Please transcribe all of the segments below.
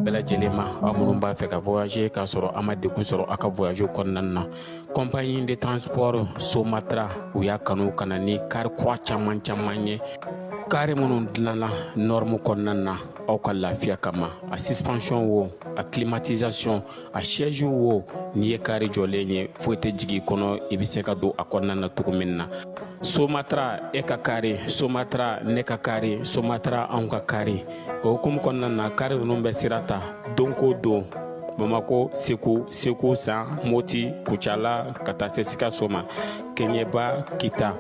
bɛɛ lajɛlen ma, aw minnu b'a fɛ ka voyager k'a sɔrɔ a ma degun sɔrɔ aw ka voyage kɔnɔna na. Compagnie de transport Somatra, u y'a kanu ka na ni kari kura caman caman ye, kari minnu dilanna norme kɔnɔna na aw ka lafiya kama. A suspension wo, a climatisation, a siège wo, n'i ye kari jɔlen ye, foyi tɛ jigin i kɔnɔ, i bɛ se ka don a kɔnɔna na cogo min na. Somatra, e ka kari Somatra, ne ka kari Somatra, anw ka kari. O hukumu kɔnɔna na, kari ninnu bɛ sira ta don ko don, Bamako, Segu, Segu San, Moti, Kucala, ka taa se Sikaso ma, Keɲeba, Kita.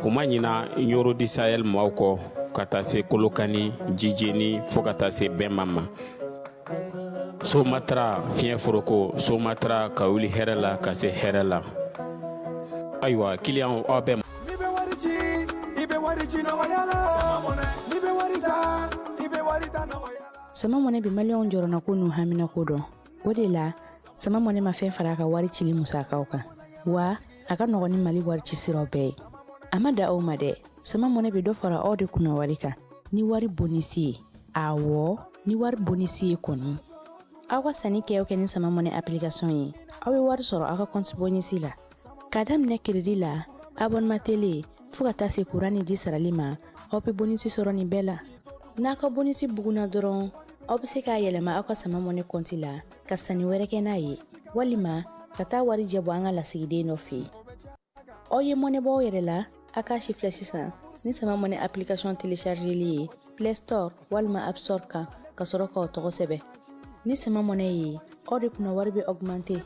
U ma ɲina Ɲoro du Sahel maaw kɔ, ka taa se Kolokani, Jijeni, fo ka taa se Bɛnma ma. Somatra fiɲɛ foroko, Somatra ka wuli hɛrɛ la ka se hɛrɛ la. Ayiwa, kiliyanw, aw bɛɛ. N'i bɛ wari ci, i bɛ wari ci nɔgɔya la. N'i bɛ wari ta, i bɛ wari ta nɔgɔya la. Sama Mɔnɛ bɛ Maliyɛnw jɔrɔnako n'u haminako dɔn. O de la, Sama Mɔnɛ ma fɛn fara a ka wari cili musakaw kan, wa a ka nɔgɔn ni Mali wari ci siraw bɛɛ ye. A ma da o ma dɛ, Sama Mɔnɛ bɛ dɔ fara aw de kunna wari kan ni wari bonisi ye. Awɔ, ni wari bonisi ye kɔni. Aw ka sanni kɛ o kɛ ni Sama Mɔnɛ application ye, aw bɛ wari sɔrɔ aw ka compte bonisi la. K'a daminɛ crédit la, abonnement télé, fo ka taa se kuran ni ji sarali ma, aw bɛ bonisi sɔrɔ nin bɛɛ la. N'a ka bonisi bugunna dɔrɔn, aw bɛ se k'a yɛlɛma aw ka Sama Mɔnɛ kɔnti la ka sanni wɛrɛ kɛ n'a ye, walima ka taa wari jɛ bɔ an ka lasigiden dɔ fɛ yen. Aw ye mɔnɛ bɔ aw yɛrɛ la, a k'a si filɛ sisan ni Sama Mɔnɛ application téléchargeli ye Play Store walima App Store kan, ka sɔrɔ k'aw tɔgɔ sɛbɛn. Ni Sama Mɔnɛ ye, aw de kunna wari bɛ augmenter.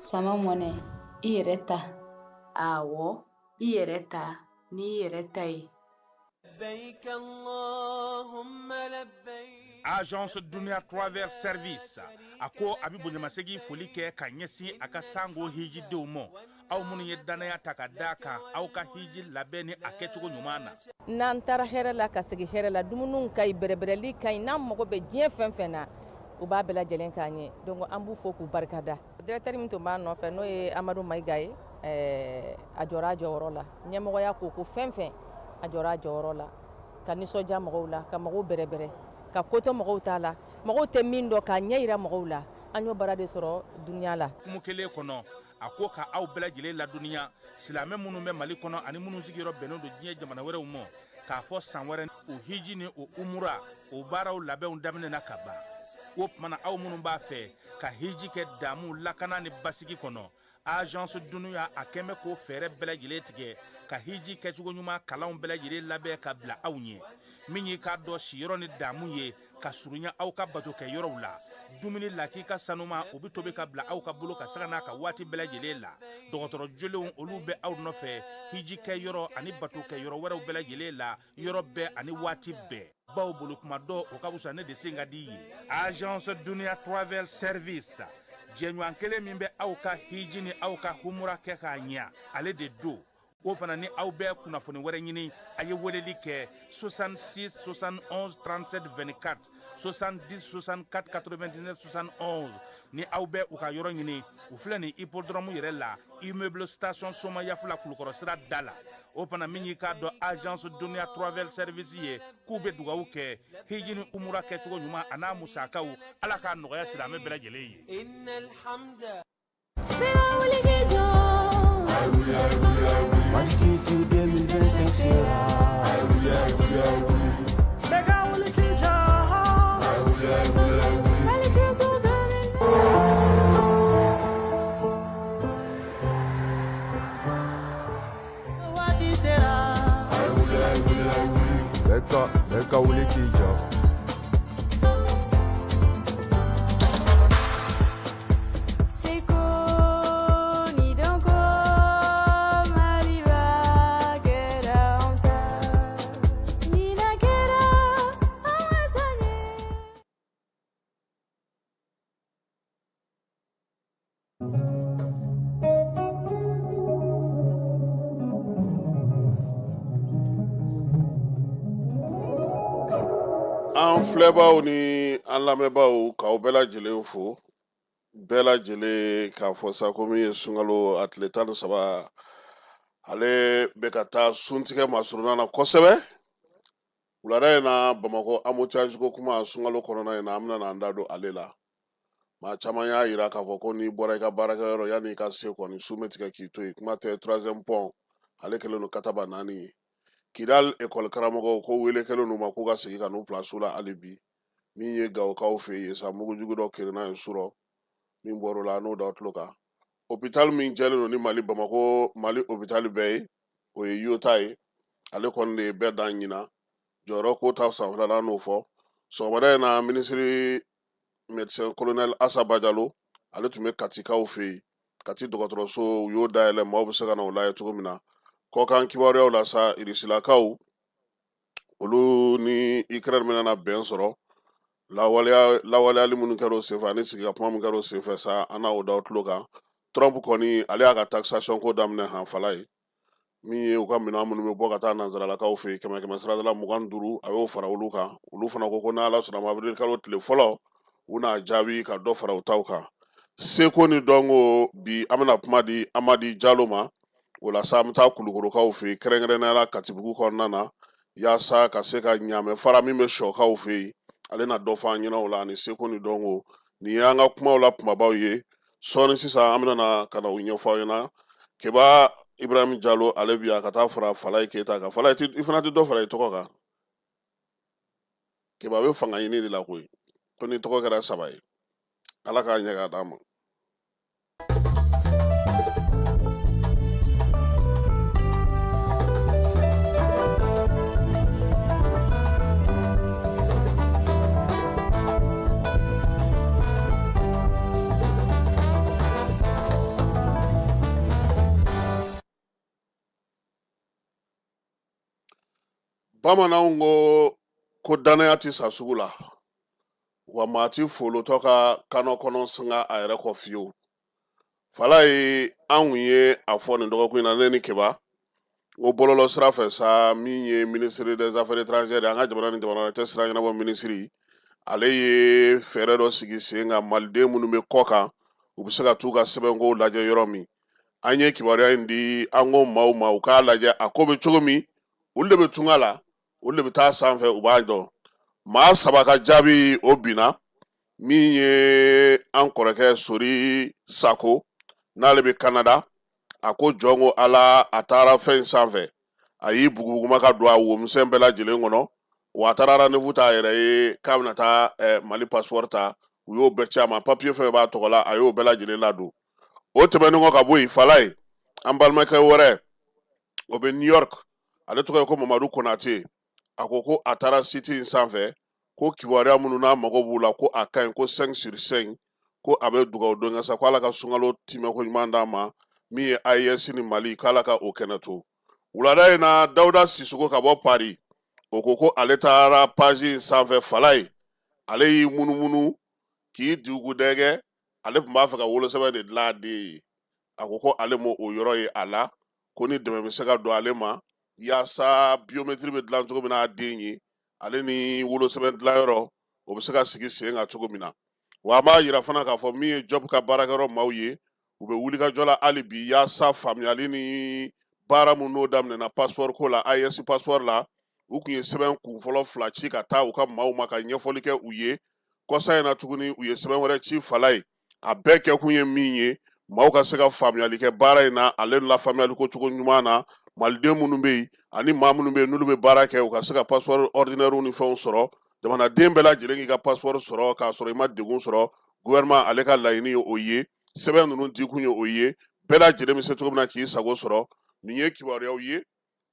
Sama Mɔnɛ, i yɛrɛ ta. Awɔ, i yɛrɛ ta n'i yɛrɛ ta ye. Agence Dunia Travel Service a ko a bɛ bonyamasegin foli kɛ ka ɲɛsin a ka sango hijidenw ma, aw minnu ye dannaya ta ka d'a kan aw ka hiji labɛn ni a kɛcogo ɲuman na. N'an taara hɛrɛ la ka segin hɛrɛ la, dumuniw ka ɲi, bɛrɛbɛrɛli ka ɲi, n'an mago bɛ diɲɛ fɛn fɛn na, u b'a bɛɛ lajɛlen k'an ye. Donc an b'u fo k'u barikada. Directeur min tun b'a nɔfɛ, n'o ye Amadu Mayiga ye, a jɔra a jɔyɔrɔ la. Ɲɛmɔgɔya ko ko fɛn fɛn, a jɔra a jɔyɔrɔ la, ka nisɔndiya mɔgɔw la, ka mɔgɔw bɛrɛbɛrɛ, ka ko to mɔgɔw ta la, mɔgɔw tɛ min dɔn k'a ɲɛ yira mɔgɔw la. An y'o baara de sɔrɔ Dunia la. Hukumu kelen kɔnɔ, a ko ka aw bɛɛ lajɛlen ladɔnniya, silamɛ minnu bɛ Mali kɔnɔ ani minnu sigiyɔrɔ bɛnnen don diɲɛ jamana wɛrɛw ma, k'a fɔ san wɛrɛ o hiji ni o umura o baaraw labɛnw daminɛna ka ban. O tuma na, aw minnu b'a fɛ ka hiji kɛ damu, lakana ni basigi kɔnɔ, Agence Dunia a kɛn bɛ k'o fɛɛrɛ bɛɛ lajɛlen tigɛ ka hiji kɛcogo ɲuman kalanw bɛɛ lajɛlen labɛn ka bila aw ɲɛ. Min y'i k'a dɔn siyɔrɔ ni damu ye ka surunya aw ka bato kɛ yɔrɔw la, dumuni lakika sanuma, o bɛ tobi ka bila aw ka bolo ka sanga n'a ka waati bɛɛ lajɛlen la. Dɔgɔtɔrɔ jolenw, olu bɛ aw nɔfɛ hiji kɛ yɔrɔ ani bato kɛ yɔrɔ wɛrɛw bɛɛ lajɛlen la, yɔrɔ bɛɛ ani waati bɛɛ. Baw bolo kuma dɔ, o ka fisa ne de sen ka di ye. Agence Dunia Travel Service, jɛɲɔgɔn kelen min bɛ aw ka hiji ni aw ka humura kɛ k'a ɲɛ, ale de don. O fana ni aw bɛ kunnafoni wɛrɛ ɲini, a ye weleli kɛ 66 71 37 24, 70 64 99 71. Ni aw bɛ u ka yɔrɔ ɲini, u filɛ nin hippodrome yɛrɛ la, immeuble station Somayaf la, Kulukɔrɔ sira da la. O fana, min y'i k'a dɔn Agence Dunia Travel Service ye, k'u bɛ dugawu kɛ hiji ni umura kɛcogo ɲuman a n'a musakaw, Ala k'a nɔgɔya silamɛ bɛɛ lajɛlen ye. Mali Culture 2025 sera. Bɛɛ ka wuli k'i jɔ. Mali Culture 2025. Waati sera. Bɛɛ ka wuli k'i jɔ. Seko ni dɔnko, Maliba kɛra anw ta. Ɲinan kɛra an ka san ye. An filɛbaw ni an lamɛnbaaw, k'aw bɛɛ lajɛlen fo, bɛɛ lajɛlen k'a fɔ sa ko min ye sunkalo a tile 13, ale bɛ ka taa suntigɛ masurunna na kosɛbɛ. Wulada in na, Bamakɔ embouteillage ko kuma sunkalo kɔnɔna in na, an bɛna an da don ale la. Maa caman y'a yira k'a fɔ ko n'i bɔra i ka baarakɛyɔrɔ, yanni i ka se kɔni, su bɛ tigɛ k'i to yen. Kuma tɛ troisième pont, ale kɛlen don kataba naani ye. Kidal ekɔli karamɔgɔw ko wele kɛlen d'u ma k'u ka segin ka n'u pilasiw la hali bi. Min ye Gawokaw fɛ yen sa, mugujugu dɔ kerenna yen surɔ. Min bɔr'o la, an n'o da tulo kan. Hôpital min jɛlen don ni Mali, Bamakɔ Mali hôpital bɛɛ ye, o ye Yota ye. Ale kɔni de ye bɛɛ dan ɲina jɔyɔrɔ ko ta sanfɛla la, n'o fɔ sɔgɔmada in na. Minisiri médecin colonel Asa Bajalo, ale tun bɛ Katikaw fɛ yen. Kati dɔgɔtɔrɔso, u y'o dayɛlɛ, maaw bɛ se ka na o lajɛ cogo min na. Kɔkan kibaruyaw la sa, Irisilakaw olu ni Ukraine bɛna na bɛn sɔrɔ. Lawaleyali minnu kɛra o senfɛ ani sigi ka kuma min kɛra o senfɛ sa, an n'o da tulo kan. Trump kɔni, ale y'a ka taxation ko daminɛ hanfala ye. Min ye u ka minɛn minnu bɛ bɔ ka taa nansaralakaw fɛ yen, kɛmɛ kɛmɛ sarada la 25, a y'o fara olu kan. Olu fana ko ko n'Ala sɔnna ma, avril kalo tile fɔlɔ, u n'a jaabi ka dɔ fara u taw kan. Seko ni dɔnko, bi an bɛna kuma di Amadi Jalo ma. O la sa, an bɛ taa Kulukorokaw fɛ yen, kɛrɛnkɛrɛnnenya la Katibugu kɔnɔna na, yaasa ka se ka ɲaamɛ fara min bɛ sɔkaw fɛ yen, ale na dɔ fɔ an ɲɛna o la ani seko ni dɔnko. Nin y'an ka kumaw la kumabaw ye. Sɔɔni sisan, an bɛna na ka na u ɲɛfɔ aw ɲɛna. Keba Ibrahim Jalo, ale bi yan ka taa fara Falaye Keyita kan. Falaye, i fana tɛ dɔ fara i tɔgɔ kan. Keba bɛ fanga ɲini de la koyi, ko ni tɔgɔ kɛra saba ye, Ala k'a ɲɛ k'a d'a ma. Bamananw ko ko dannaya tɛ sa sugu la, wa maa tɛ folotɔ ka kanɔ kɔnɔ singa a yɛrɛ kɔ fiyewu. Falaye, an kun ye a fɔ nin dɔgɔkun in na, ne ni Keba, ko bɔlɔlɔ sira fɛ sa, min ye ministre des affaires étrangères, an ka jamana ni jamana wɛrɛ cɛ sira ɲɛnabɔ minisiri, ale ye fɛɛrɛ dɔ sigi sen kan, maliden minnu bɛ kɔ kan, u bɛ se ka t'u ka sɛbɛnkow lajɛ yɔrɔ min. An ye kibaruya in di, an ko maaw ma u k'a lajɛ a ko bɛ cogo min. Olu de bɛ tunga la, olu de bɛ taa sanfɛ, u b'a dɔn. Maa saba ka jaabi o binna. Min ye an kɔrɔkɛ Sori Sako, n'ale bɛ Kanada, a ko jɔn ko Ala, a taara fɛn in sanfɛ, a y'i bugubuguma ka don a womisɛn bɛɛ lajɛlen kɔnɔ, wa a taara rendez-vous ta a yɛrɛ ye k'a bɛna taa Mali passeport ta. U y'o bɛɛ ci a ma, papier fɛn b'a tɔgɔ la, a y'o bɛɛ lajɛlen ladon. O tɛmɛnen kɔ ka bɔ yen, Falaye, an balimakɛ wɛrɛ, o bɛ New York, ale tɔgɔ ye ko Mamadu Konate. A ko ko a taara site in sanfɛ, ko kibaruya minnu n'a mago b'u la, ko a ka ɲi, ko 5 sur 5, ko a bɛ dugawu don kɛ sa, ko Ala ka sunkalo timɛko ɲuman d'a ma. Min ye AES ni Mali, k'Ala ka o kɛnɛ to. Wulada in na, Dawuda Sisoko ka bɔ Paris, o ko ko ale taara page in sanfɛ. Falaye, ale y'i munumunu k'i dugudɛgɛ, ale tun b'a fɛ ka wolosɛbɛn de dilan a den ye. A ko ko ale m'o o yɔrɔ ye a la, ko ni dɛmɛ bɛ se ka don ale ma yaasa biométrie bɛ dilan cogo min na a den ye, ale ni wolosɛbɛn dilanyɔrɔ, o bɛ se ka sigi sen kan cogo min na. Wa an b'a yira fana k'a fɔ min ye job ka baarakɛyɔrɔ maaw ye, u bɛ wulikajɔ la hali bi yaasa faamuyali ni baara min n'o daminɛna passeport ko la, AES passeport la. U tun ye sɛbɛn kunfɔlɔ fila ci ka taa u ka maaw ma ka ɲɛfɔli kɛ u ye. Kɔsa in na tuguni, u ye sɛbɛn wɛrɛ ci Falaye. A bɛɛ kɛkun ye min ye, maaw ka se ka faamuyali kɛ baara in na, ale lafaamuyali ko cogo ɲuman na, maliden minnu bɛ yen ani maa minnu bɛ yen n'olu bɛ baara kɛ, u ka se ka passeport ordinaire ni fɛnw sɔrɔ. Jamanaden bɛɛ lajɛlen k'i ka passeport sɔrɔ k'a sɔrɔ i ma degun sɔrɔ. Gouvernement ale ka laɲini ye o ye, sɛbɛn ninnu dikun ye o ye, bɛɛ lajɛlen bɛ se cogo min na k'i sago sɔrɔ. Nin ye kibaruyaw ye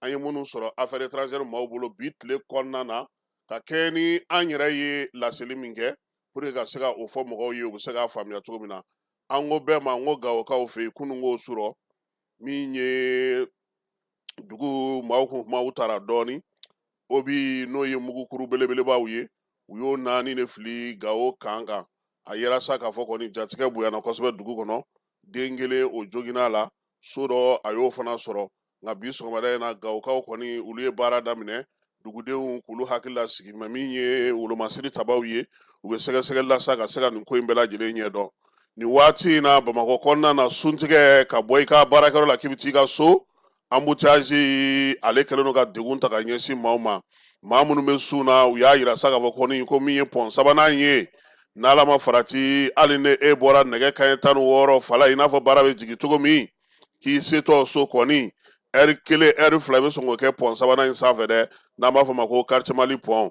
an ye minnu sɔrɔ affaires étrangères maaw bolo bi tile kɔnɔna na, ka kɛɲɛ ni an yɛrɛ ye laseli min kɛ pour que ka se ka o fɔ mɔgɔw ye, u bɛ se k'a faamuya cogo min na. An ko bɛɛ ma n ko Gawokaw fɛ yen kunun ko surɔ, min ye dugu maaw kun kumaw taara dɔɔni, obus n'o ye mugukuru belebelebaw ye, u y'o naani de fili Gawo kan kan. A yera sa k'a fɔ kɔni jatigɛ bonyana kosɛbɛ dugu kɔnɔ. Den kelen o joginna la, so dɔ a y'o fana sɔrɔ. Nka bi sɔgɔmada in na, Gawokaw kɔni olu ye baara daminɛ dugudenw k'olu hakili lasigi. Mɛ min ye wolomasiri tabaw ye, u bɛ sɛgɛsɛgɛli la sa ka se ka nin ko in bɛɛ lajɛlen ɲɛdɔn. Nin waati in na, Bamakɔ kɔnɔna na, suntigɛ ka bɔ i ka baarakɛyɔrɔ la k'i bɛ t'i ka so, embouteillage ale kɛlen don ka degun ta ka ɲɛsin maaw ma. Maa minnu bɛ sun na, u y'a yira sa k'a fɔ kɔni ko min ye pɔn sabanan ye, n'ala ma farati, hali ni e bɔra nɛgɛ kanɲɛ 16 fala, i n'a fɔ baara bɛ jigin cogo min, k'i setɔ so kɔni, ɛri 1, ɛri 2, i bɛ sɔn k'o kɛ pɔn sabanan in sanfɛ dɛ, n'an b'a fɔ ma ko quartier Mali pɔn.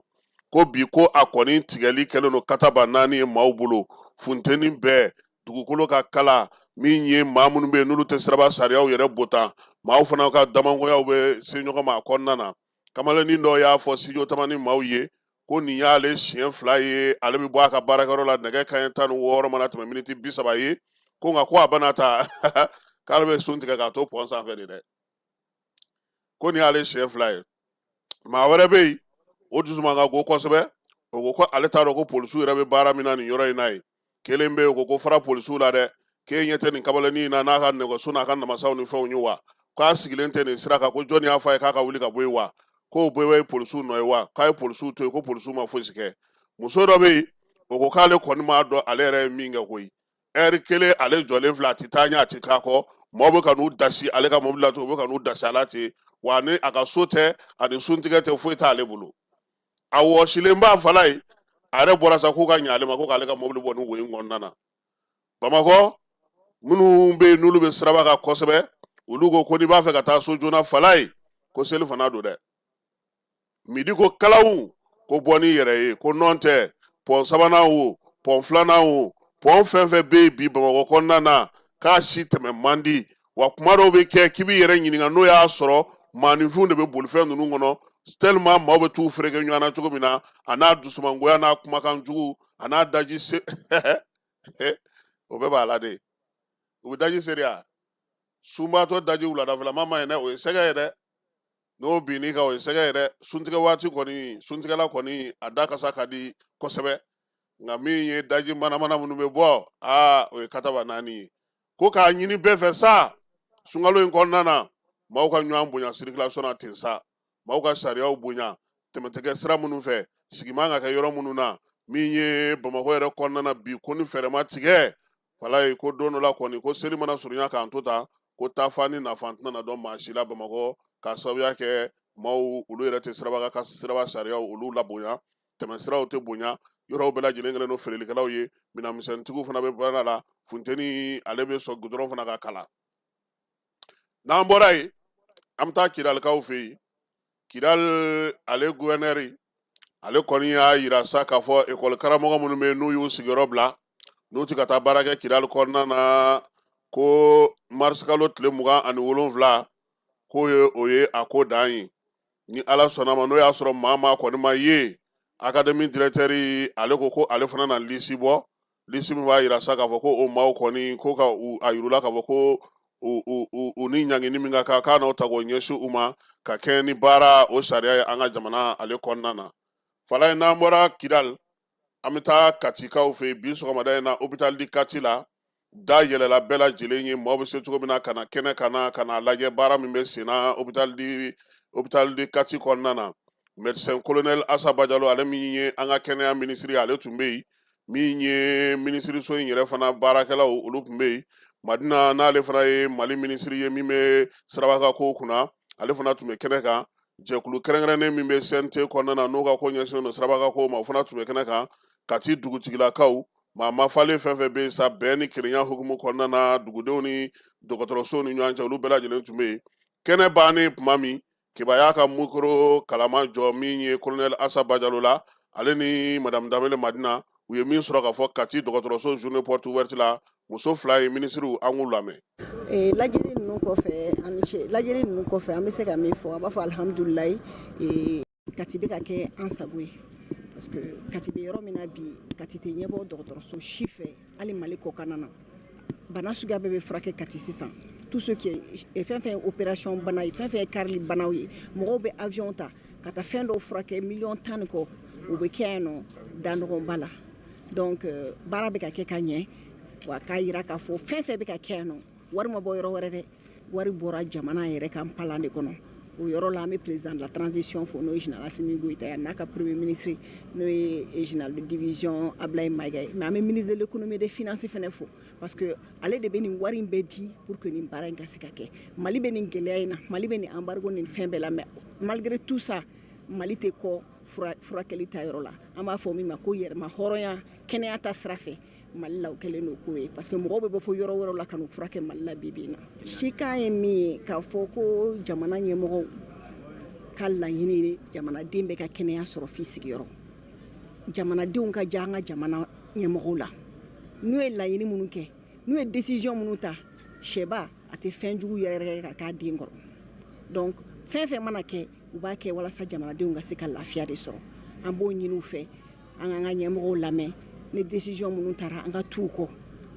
Ko bi ko a kɔni tigɛli kɛlen don kataba naani ye maaw bolo, funteni bɛɛ, dugukolo ka kala, min ye maa minnu bɛ yen n'olu tɛ siraba sariyaw yɛrɛ botan, maaw fana ka damangoyaw bɛ se ɲɔgɔn ma a kɔnɔna na. Kamalennin dɔ y'a fɔ studio Tamani maaw ye ko nin y'ale siɲɛ 2 ye ale bɛ bɔ a ka baarakɛyɔrɔ la nɛgɛ kanɲɛ 16 mana tɛmɛ miniti 30 ye, ko nka ko a bana ta k'ale bɛ sun tigɛ k'a to pɔn sanfɛ de dɛ, ko nin y'ale siɲɛ 2 ye. Maa wɛrɛ bɛ yen, o dusuman ka go kosɛbɛ, o ko ko ale t'a dɔn ko polisiw yɛrɛ bɛ baara min na nin yɔrɔ in na yen. Kelen bɛ yen, o ko ko fara polisiw la dɛ, k'e ɲɛ tɛ nin kamalennin in na n'a ka nɛgɛso n'a ka namasaw ni fɛnw ye wa? K'a sigilen tɛ nin sira kan, ko jɔnni y'a fɔ a ye k'a ka wuli ka bɔ yen wa? K'o bɛɛ ye polisiw nɔ ye wa? K'a ye polisiw to yen, ko polisiw ma fosi kɛ. Muso dɔ bɛ yen, o ko k'ale kɔni m'a dɔn ale yɛrɛ ye min kɛ koyi. Ɛri 1 ale jɔlen filɛ, a tɛ taa ɲɛ, a tɛ taa kɔ, maaw bɛ ka n'u dasi ale ka mobili la ten, u bɛ ka n'u dasi a la ten wa. Ni a ka so tɛ, ani suntigɛ tɛ, foyi t'ale bolo. A wɔsilen b'a fala ye, a yɛrɛ bɔra sa k'u ka ɲɛ ale ma, ko k'ale ka mobili bɔ ni wo in kɔnɔna na. Bamakɔ minnu bɛ yen n'olu bɛ siraba kan kosɛbɛ, olu ko ko n'i b'a fɛ ka taa so joona fala ye, ko seli fana don dɛ. Midi ko kalaw ko bɔ n'i yɛrɛ ye, ko nɔn tɛ pɔn sabanan o, pɔn filanan o, pɔn fɛn fɛn bɛ yen bi Bamakɔ kɔnɔna na, k'a si tɛmɛ man di wa. Kuma dɔw bɛ kɛ k'i b'i yɛrɛ ɲininka n'o y'a sɔrɔ maaninfinw de bɛ bolifɛn ninnu kɔnɔ, tellement maaw bɛ t'u fereke ɲɔgɔn na cogo min na, a n'a dusumangoya n'a kumakan jugu a n'a daji se, o bɛɛ b'a la de. U bɛ daji seri a sunbaatɔ daji wuladafɛlama ma ɲi dɛ, o ye sɛgɛ ye dɛ. N'o binn'i kan, o ye sɛgɛ ye dɛ. Suntigɛ waati kɔni, suntigɛla kɔni, a da kasa ka di kosɛbɛ, nka min ye daji manamana minnu bɛ bɔ, aa, o ye kataba naani ye. Ko k'a ɲini bɛɛ fɛ sa, sunkalo in kɔnɔna na, maaw ka ɲɔgɔn bonya circulation na ten sa, maaw ka sariyaw bonya, tɛmɛ tɛ kɛ sira minnu fɛ, sigi man ka kɛ yɔrɔ minnu na. Min ye Bamakɔ yɛrɛ kɔnɔna na bi, ko ni fɛɛrɛ ma tigɛ falaye, ko don dɔ la kɔni, ko seli mana surunya k'an to tan, ko taafan ni nafan tɛna na dɔn maa si la Bamakɔ, k'a sababuya kɛ maaw olu yɛrɛ tɛ siraba ka siraba sariyaw olu labonya, tɛmɛsiraw tɛ bonya, yɔrɔw bɛɛ lajɛlen kɛlen don feerelikɛlaw ye, minɛnmisɛntigiw fana bɛ baara la, funteni ale bɛ sɔn gudɔrɔn fana ka kala. N'an bɔra yen, an bɛ taa Kidalikaw fɛ yen. Kidali ale guvɛnɛri ale kɔni y'a yira sa k'a fɔ ekɔli karamɔgɔ minnu bɛ yen n'u y'u sigiyɔrɔ bila, n'u tɛ ka taa baara kɛ Kidali kɔnɔna na, ko marisikalo tile 27 k'o ye o ye a ko dan ye. Ni Ala sɔnna ma, n'o y'a sɔrɔ maa maa kɔni ma ye, académie directeur ale ko ko ale fana na lisi bɔ, lisi min b'a yira sa k'a fɔ ko o maaw kɔni ko ka a yir'u la k'a fɔ ko u ni ɲangini min ka kan, k'a n'o ta k'o ɲɛsin u ma ka kɛɲɛ ni baara o sariya ye an ka jamana ale kɔnɔna na. Falaye, n'an bɔra Kidali, an bɛ taa Katikaw fɛ yen bi sɔgɔmada in na. Hôpital de Kati la, da yɛlɛla bɛɛ lajɛlen ye, maaw bɛ se cogo min na ka na kɛnɛ ka na ka na lajɛ baara min bɛ sen na hôpital de Kati kɔnɔna na. Médecin colonel Asa Bajalo, ale min ye an ka kɛnɛya minisiri ye, ale tun bɛ yen. Min ye minisiriso in yɛrɛ fana baarakɛlaw, olu tun bɛ yen. Madina, n'ale fana ye Mali minisiri ye min bɛ siraba ka kow kunna, ale fana tun bɛ kɛnɛ kan. Jɛkulu kɛrɛnkɛrɛnnen min bɛ CNT kɔnɔna na, n'o ka ko ɲɛsinnen don siraba ka kow ma, o fana tun bɛ kɛnɛ kan. Kati dugutigilakaw, maa mafalen fɛn fɛn bɛ yen sa, bɛn ni kelenya hukumu kɔnɔna na dugudenw ni dɔgɔtɔrɔsow ni ɲɔgɔn cɛ, olu bɛɛ lajɛlen tun bɛ yen. Kɛnɛ bannen tuma min, Keba y'a ka mikoro kalama jɔ min ye colonel Asa Bajalo la, ale ni madame Danbele Madina, u ye min sɔrɔ k'a fɔ Kati dɔgɔtɔrɔso journée porte ouverte la, muso fila ye minisiriw, an k'u lamɛn. Lajɛli ninnu kɔfɛ, an ni ce. Lajɛli ninnu kɔfɛ, an bɛ se ka min fɔ, an b'a fɔ alihamudulilayi. Kati bɛ ka kɛ an sago ye, parce que Kati bɛ yɔrɔ min na bi, Kati tɛ ɲɛbɔ dɔgɔtɔrɔso si fɛ, hali Mali kɔkanna na. Bana suguya bɛɛ bɛ furakɛ Kati sisan, tout ce qui est fɛn fɛn ye opération bana ye, fɛn fɛn ye karili banaw ye, mɔgɔw bɛ avion ta ka taa fɛn dɔw furakɛ miliyɔn 10 ni kɔ, o bɛ kɛ yan nɔ da nɔgɔnba la. Donc baara bɛ ka kɛ ka ɲɛ wa. K'a yira k'a fɔ fɛn fɛn bɛ ka kɛ yan nɔ, wari ma bɔ yɔrɔ wɛrɛ dɛ, wari bɔra jamana yɛrɛ ka npalan de kɔnɔ. O yɔrɔ la, an bɛ président de la transition fo, n'o ye général Assimi Goïta ye, n'a ka premier ministre, n'o ye général de division Ablaye Maïga ye. Mais an bɛ ministre de l'économie et des finances fɛnɛ fo, parce que ale de bɛ nin wari in bɛɛ di pour que nin baara in ka se ka kɛ. Mali bɛ nin gɛlɛya in na, Mali bɛ nin embargo nin fɛn bɛɛ la, mais malgré tout ça, Mali tɛ kɔ furakɛli ta yɔrɔ la. An b'a fɔ min ma ko yɛrɛma hɔrɔnya kɛnɛya ta sira fɛ Mali la, o kɛlen don k'o ye, parce que mɔgɔw bɛ bɔ fo yɔrɔ wɛrɛw la ka n'u furakɛ Mali la bi bi in na. Cikan ye min ye, k'a fɔ ko jamana ɲɛmɔgɔw ka laɲini ye jamanaden bɛɛ ka kɛnɛya sɔrɔ f'i sigiyɔrɔ. Jamanadenw ka diya an ka jamana ɲɛmɔgɔw la. N'u ye laɲini minnu kɛ, n'u ye décision minnu ta, sɛba a tɛ fɛn jugu yɛrɛ ka k'a den kɔrɔ. Donc fɛn fɛn mana kɛ, u b'a kɛ walasa jamanadenw ka se ka lafiya de sɔrɔ. An b'o ɲini u fɛ, an k'an ka ɲɛmɔgɔw lamɛn. Ni décision minnu taara, an ka t'u kɔ.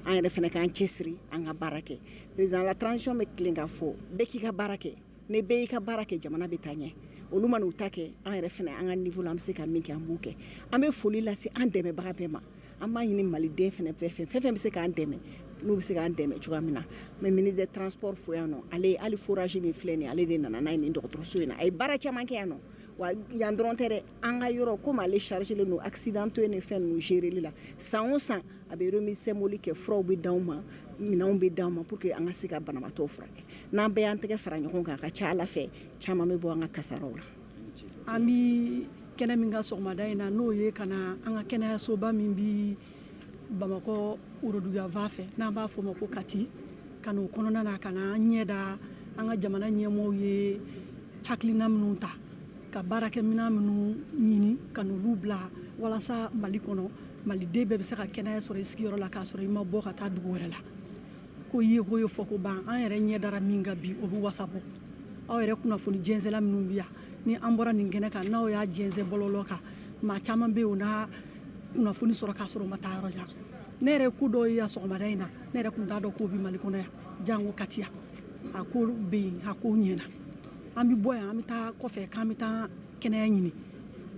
An yɛrɛ fana k'an cɛsiri, an ka baara kɛ. Président la transition bɛ tilen k'a fɔ bɛɛ k'i ka baara kɛ. Ni bɛɛ y'i ka baara kɛ, jamana bɛ taa ɲɛ. Olu ma n'u ta kɛ, an yɛrɛ fana, an ka niveau la, an bɛ se ka min kɛ, an b'o kɛ. An bɛ foli lase an dɛmɛbaga bɛɛ ma. An b'a ɲini maliden fana bɛɛ fɛ, fɛn fɛn bɛ se k'an dɛmɛ, n'u bɛ se k'an dɛmɛ cogoya min na. N bɛ ministre des Transports fo yan nɔ. Ale, hali forage min filɛ nin ye, ale de nana n'a ye nin dɔgɔtɔrɔso in na. A ye baara caman kɛ yan nɔ. Wa yan dɔrɔn tɛ dɛ, an ka yɔrɔ, komi ale chargé len don accidenté ni fɛn ninnu géreli la, san o san a bɛ remise symbolique kɛ. Furaw bɛ d'anw ma, minɛnw bɛ d'anw ma pour que an ka se ka banabaatɔw furakɛ. N'an bɛɛ y'an tɛgɛ fara ɲɔgɔn kan, a ka ca Ala fɛ, caman bɛ bɔ an ka kasaraw la. An bi kɛnɛ min ka sɔgɔmada in na, n'o ye ka na an ka kɛnɛyasoba min bi Bamakɔ woroduguyanfan fɛ, n'an b'a fɔ o ma ko Kati, ka n'o kɔnɔna na, ka na an ɲɛ da an ka jamana ɲɛmɔgɔw ye hakilina minnu ta ka baarakɛminɛn minnu ɲini ka n'olu bila walasa Mali kɔnɔ, maliden bɛɛ bɛ se ka kɛnɛya sɔrɔ i sigiyɔrɔ la k'a sɔrɔ i ma bɔ ka taa dugu wɛrɛ la. Ko ye ko ye fɔ ko ban, an yɛrɛ ɲɛ dara min kan bi, o bɛ wasa bɔ. Aw yɛrɛ kunnafoni jɛnsɛla minnu bɛ yan, ni an bɔra nin kɛnɛ kan, n'aw y'a jɛnsɛn bɔlɔlɔ kan, maa caman bɛ yen, o n'a kunnafoni sɔrɔ k'a sɔrɔ u ma taa yɔrɔ jan. Ne yɛrɛ ko dɔw ye yan sɔgɔmada in na, ne yɛrɛ tun t'a dɔn k'o bɛ Mali kɔnɔ yan, jango Kati yan. A ko bɛ yen, a ko ɲɛna. An bɛ bɔ yan, an bɛ taa kɔfɛ k'an bɛ taa kɛnɛya ɲini,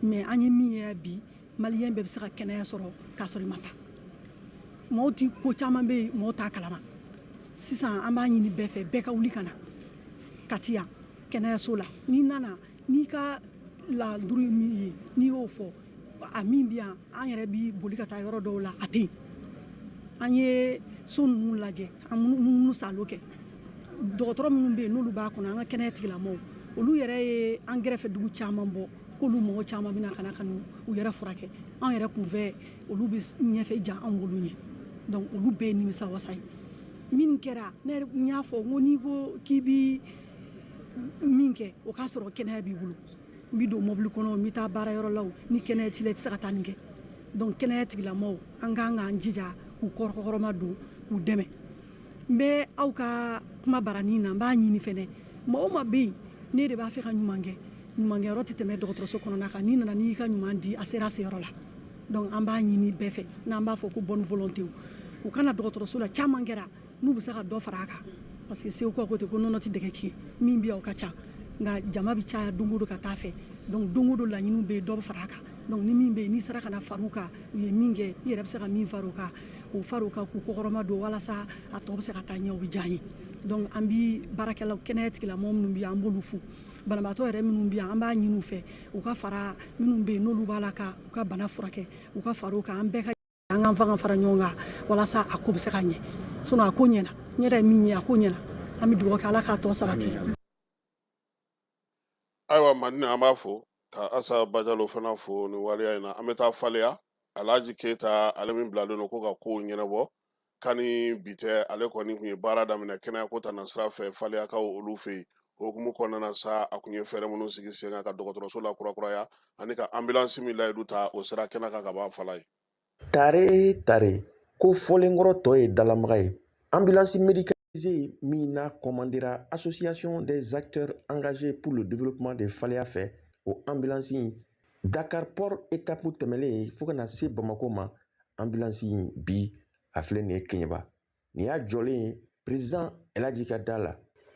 mais an ye min ye bi, maliyɛn bɛɛ bɛ se ka kɛnɛya sɔrɔ k'a sɔrɔ i ma taa. Maaw ti ko caman bɛ yen, mɔgɔw t'a kalama. Sisan an b'a ɲini bɛɛ fɛ, bɛɛ ka wuli ka na Kati yan kɛnɛyaso la. N'i nana, n'i ka laduru ye min ye, n'i y'o fɔ, a min bɛ yan, an yɛrɛ bi boli ka taa yɔrɔ dɔw la, a tɛ yen. An ye so ninnu lajɛ, an minnu salo kɛ, dɔgɔtɔrɔ minnu bɛ yen, n'olu b'a kɔnɔ, an ka kɛnɛya tigilamɔgɔw, olu yɛrɛ ye an kɛrɛfɛ dugu caman bɔ k'olu mɔgɔ caman bɛna ka na ka u yɛrɛ furakɛ an yɛrɛ kunfɛ. Olu bɛ ɲɛfɛ jan an bolo ɲɛ. Donc olu bɛɛ ye nimisa wasa ye min kɛra. Ne yɛrɛ n y'a fɔ n ko n'i ko k'i bi min kɛ, o k'a sɔrɔ kɛnɛya b'i bolo. N bɛ don mobili kɔnɔ, n bɛ taa baarayɔrɔ la, ni kɛnɛya t'i la, i tɛ se ka taa nin kɛ. Donc kɛnɛya tigilamɔgɔw, an kan k'an jija k'u kɔrɔkɔrɔma don, k'u dɛmɛ. N bɛ aw ka kuma baranin na, n b'a ɲini fɛnɛ, maa o maa bɛ yen, ne de b'a fɛ ka ɲuman kɛ, ɲumankɛyɔrɔ tɛ tɛmɛ dɔgɔtɔrɔso kɔnɔna kan. N'i nana, n'i y'i ka ɲuman di, a sera a seyɔrɔ la. Donc an b'a ɲini bɛɛ fɛ, n'an b'a fɔ ko bonne volonté, u ka na dɔgɔtɔrɔso la. Caman kɛra, n'u bɛ se ka dɔ fara a kan, parce que segu ko ten ko nɔnɔ tɛ dɛgɛ tiɲɛ. Min bɛ yan, o ka ca, nka jama bɛ caya don o don ka taa fɛ. Donc don o don laɲiniw bɛ yen, dɔ bɛ fara a kan. Donc ni min bɛ yen, n'i sera ka na far'u kan, u ye min kɛ, i yɛrɛ bɛ se ka min far'u kan, k'o far'u kan, k'u kɔkɔrɔma don walasa a tɔ bɛ se ka taa ɲɛ, o bɛ diya an ye. Donc an bi baarakɛlaw, kɛnɛya tigilamɔgɔ minnu bɛ yan, an b'olu fo. Banabaatɔ yɛrɛ minnu bɛ yan, an b'a ɲini u fɛ, u ka fara minnu bɛ yen, n'olu b'a la ka u ka bana furakɛ, u ka fara u kan. An bɛɛ ka an k'an fanga fara ɲɔgɔn kan walasa a ko bɛ se ka ɲɛ. Sinon a ko ɲɛna, n yɛrɛ ye min ye, a ko ɲɛna. An bɛ dugawu kɛ, Ala k'a tɔ sabati. Ayiwa Madina, an b'a fo ka Asa Bajalo fana fo nin waleya in na. An bɛ taa Faleya. Alhaji Keyita, ale min bilalen don ko ka kow ɲɛnabɔ kani bi tɛ, ale kɔni tun ye baara daminɛ kɛnɛyako ta nasira fɛ Faleyakaw olu fɛ yen. O hukumu kɔnɔna na sa, a tun ye fɛɛrɛ minnu sigi sen kan ka dɔgɔtɔrɔso la kurakuraya ani ka anbilansi min layidu ta, o sera kɛnɛ kan ka ban fala ye. Tare tare ko fɔlenkɔrɔ tɔ ye dalamaga ye. Ambulance médicalisée min n'a commandera Association des acteurs engagés pour le développement de Faleya fɛ, o ambulance in, Dakar port étape tɛmɛlen fo ka na se Bamako ma, ambulance in bi a filɛ nin ye Keɲeba. Nin y'a jɔlen ye président Elhaji ka da la.